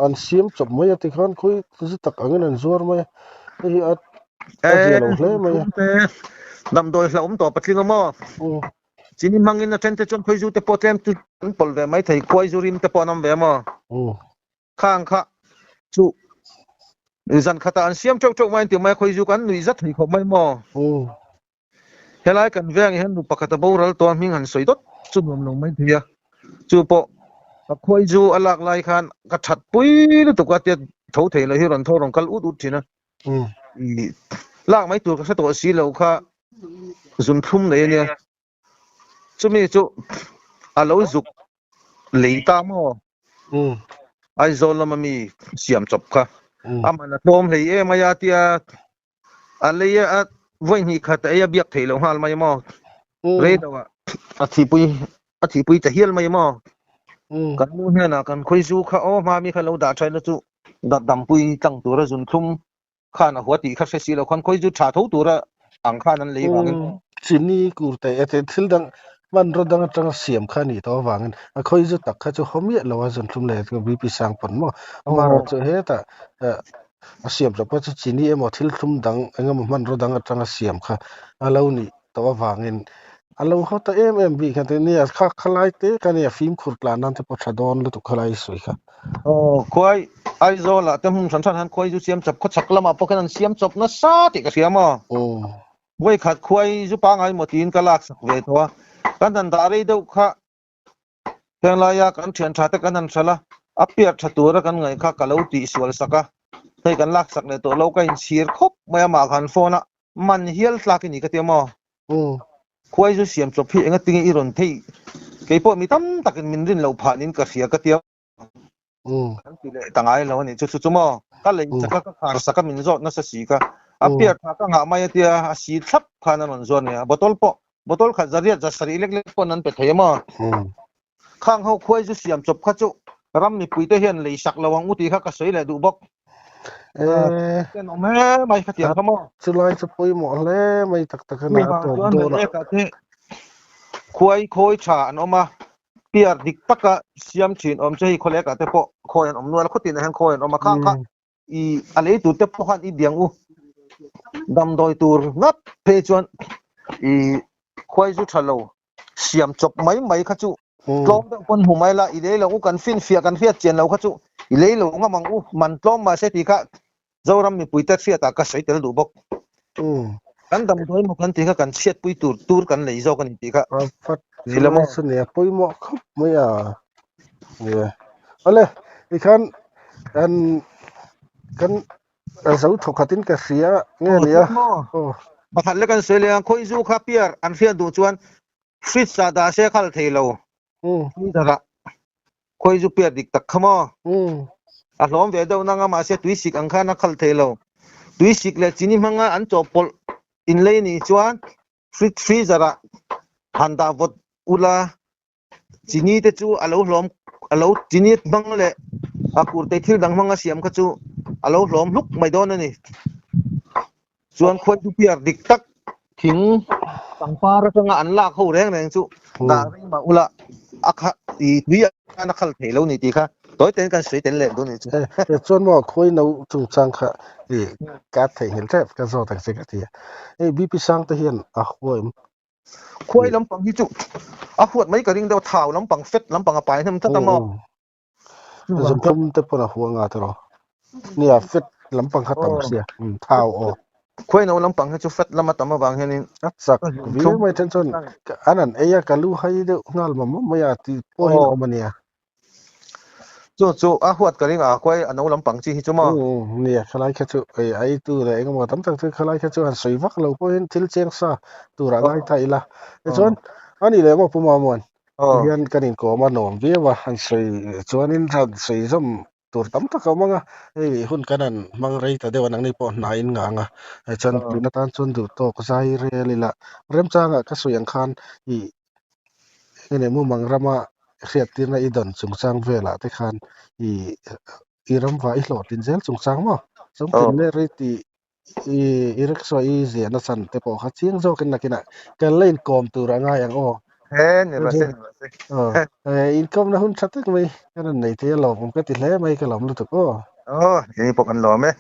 an siam chawp mai a tikhan khawi zu tak angin an zuar mai a, hei hi a zia lo hle mai a. Damdawi hlauhawm tawh patling a maw? Chini hmangin a thente chuan khawizu te pawh tlem chu an pawlh ve mai thei, khuaizu rim te pawh an awm ve maw? Khang kha chu zan khatah an siam teuh teuh mai an ti mai a, khawizu kha an nuih zat thei khawp mai maw? Helai kan veng hian nu pakhat a boral tawh a hming han sawi dawt chu nuam lo mai thei a, chu pawh ka khuaizu a lak lai khan ka that pui lutuk a tia tho thei lo hi rawn tho rawn kal ut ut thin a. Lak mai tur ka hre tawh si lo kha zunthlum nei ania chumi chu a lo zuk lei ta maw Aizawl lama mi siam chawp kha a man a tlawm hlei em mai a tia a lei a vawi hnih khat a ei a biak theih loh nghal mai maw rei lo ah a thihpui a thihpui ta hial mai maw kan nu hnenah kan khawizu kha aw hma mi kha lo dah thaina chu Dampui tlang tura zunthlum khan a hua tih kha hre si lo khan khawi chu tha tho tura ang khan an lei vangin. Chini kur te e te thil dang hmanraw dang atanga siam kha a nih tawh avangin a khawi zu tak kha chu haw miah lo a zunthlum leh BP sang pawn maw amaherawh chu hetah a siam chawp kha chu chini emaw thil thlum dang engemaw hmanraw dang atanga siam kha a lo nih tawh avangin. A lo haw ta em em bik a ti nia, kha khalai te ka nia fimkhur tlan nan te pawh tha dawn lutuk khalai i sawi kha. Aw khuai Aizawl ah te hmun hran hran han khuai zu siam chawp khawchhak lamah pawh khan an siam chawp nasa tih ka hria maw. Vawikhat khuai zu pangai maw tiin ka lak sak ve tawh a, kan han dah rei deuh kha heng laia kan thian tha te kan han hralh a, a piar tha tura kan ngaih kha ka lo tihsual sak a, hei kan lak sak leh tawh lo ka inchhir khawp mai a mah khan phone a man hial tlak i ni ka tia maw. Khuai zu siam chawp hi enga tinge i rawn theih keipawh mi tam takin min rin loh phah niin ka hria ka tia. Kan ti leh ta ngai lo a ni chu chu chu maw ka lei chak a ka khar sak a min zawt nasa si kha a piar tha ka ngah mai a tia a si thlap khan a rawn zuar nia bottle pawh bottle khat zariat za sarih lek lek pawn an pe thei a maw khang ho khuai zu siam chawp kha chu ram mipui te hian lei sak lo ang u tih kha ka sawi leh duh bawk ten awm he mai kha tiang kha maw chulai chu pawimawh hle mai tak tak a na a tawp dawn a khuai khawi tha an awm a Piar dik taka siam thin awm che hi khawlekah te pawh khawi an awm nual a, khawtinah hian khawi an awm a, khang kha i a lei tur te pawh khan i biang u damdawi tur ngat phei chuan i khuai zu tha lo siam chawp mai mai kha chu tlawm deuh pawn hmu mai la, i lei lo u kan finfiah kan hriat chian lo kha chu i lei lo ngam ang u, man tlawm mahse tih kha Zoram mipuite hriatah ka sawi tel duh bawk. Kan damdawi emaw kan tih kha kan chhiatpui tur tur kan lei zawk a ni tih kha. Ni lo maw? Chu nia pawimawh khawp mai a. Nia. Awle, tikhan kan kan zo thawkhatin ka hria nge nia. Pakhat lek an sawi leh a, khawi zu kha piar an hriat duh chuan fridge ah dah se khal thei lo. Freezer ah Khawi zu piar dik tak kha maw? A hlawm ve deuh nang a, mahse tuisik ang khan a khal thei lo. Tuisik leh chini hmanga an chawhpawlh inlei nih chuan fridge freezer ah han dah vawt ula, chini te chu a lo hlawm a lo chini hmang leh a kurtei thil dang hmanga siam kha chu a lo hlawm hluk mai dawn a ni. Chuan khawi chu piar dik tak thing pangpar atanga an lak ho reng reng chu dah reng mah ula a kha i tui a na khal thei lo ni tih kha tawi ten kan sawi tel leh dawn ni chu. E chuan maw khawi no chungchang kha i ka theihnghilh tep ka zawt ang che ka ti a. Hei BP sang te hian a huai em? Khuai lampang hi chu a huat mai ka ring deuh thau lampang fat lampang a pai hnem tlat a maw. Zunthum te pawn a hua nga tiraw. Nia fat lampang kha tam sia. Thau aw. Khuai no lampang hi chu fat lama tam avang hianin a chak viau mai then chuan an an ei a ka lu hai deuh nghal mam mam mai a tih pawh hi a awm a nia. Chu chu a huat ka ring a khuai a no lampang chi hi chu maw. Nia khalai kha chu ei ai tu leh engemaw tam tak chu khalai kha chu han sawi vak lo pawhin thil cheng sa turah ngai ta ila. Tichuan ani leh maw Pu Mamuan Tihian kan inkawm a nuam viau a, han sawi chuanin han sawi zawm tur tam tak a awm ang a, hei hun kan han hmang rei ta deuh a, nangni pawh hna in ngang a, chuan tun atan chuan duh tawk zai rel ila remchangah ka sawi ang khan ih enge mumang rama hriattirna i dawn chungchang velah te khan ih i ramva i hlawhtlin zel chungchang maw? Chungtin leh rei tih I i rickshaw i ziahna chan te pawh kha chiang zawkin nakinah kan la inkawm tur a ngai ang aw. He ni rawh se ni rawh se. Aw inkawmna hun tha tak mai kan rawn nei thei a lawmawm ka ti hle mai ka lawm lutuk aw. Aw ini pawh kan lawm e.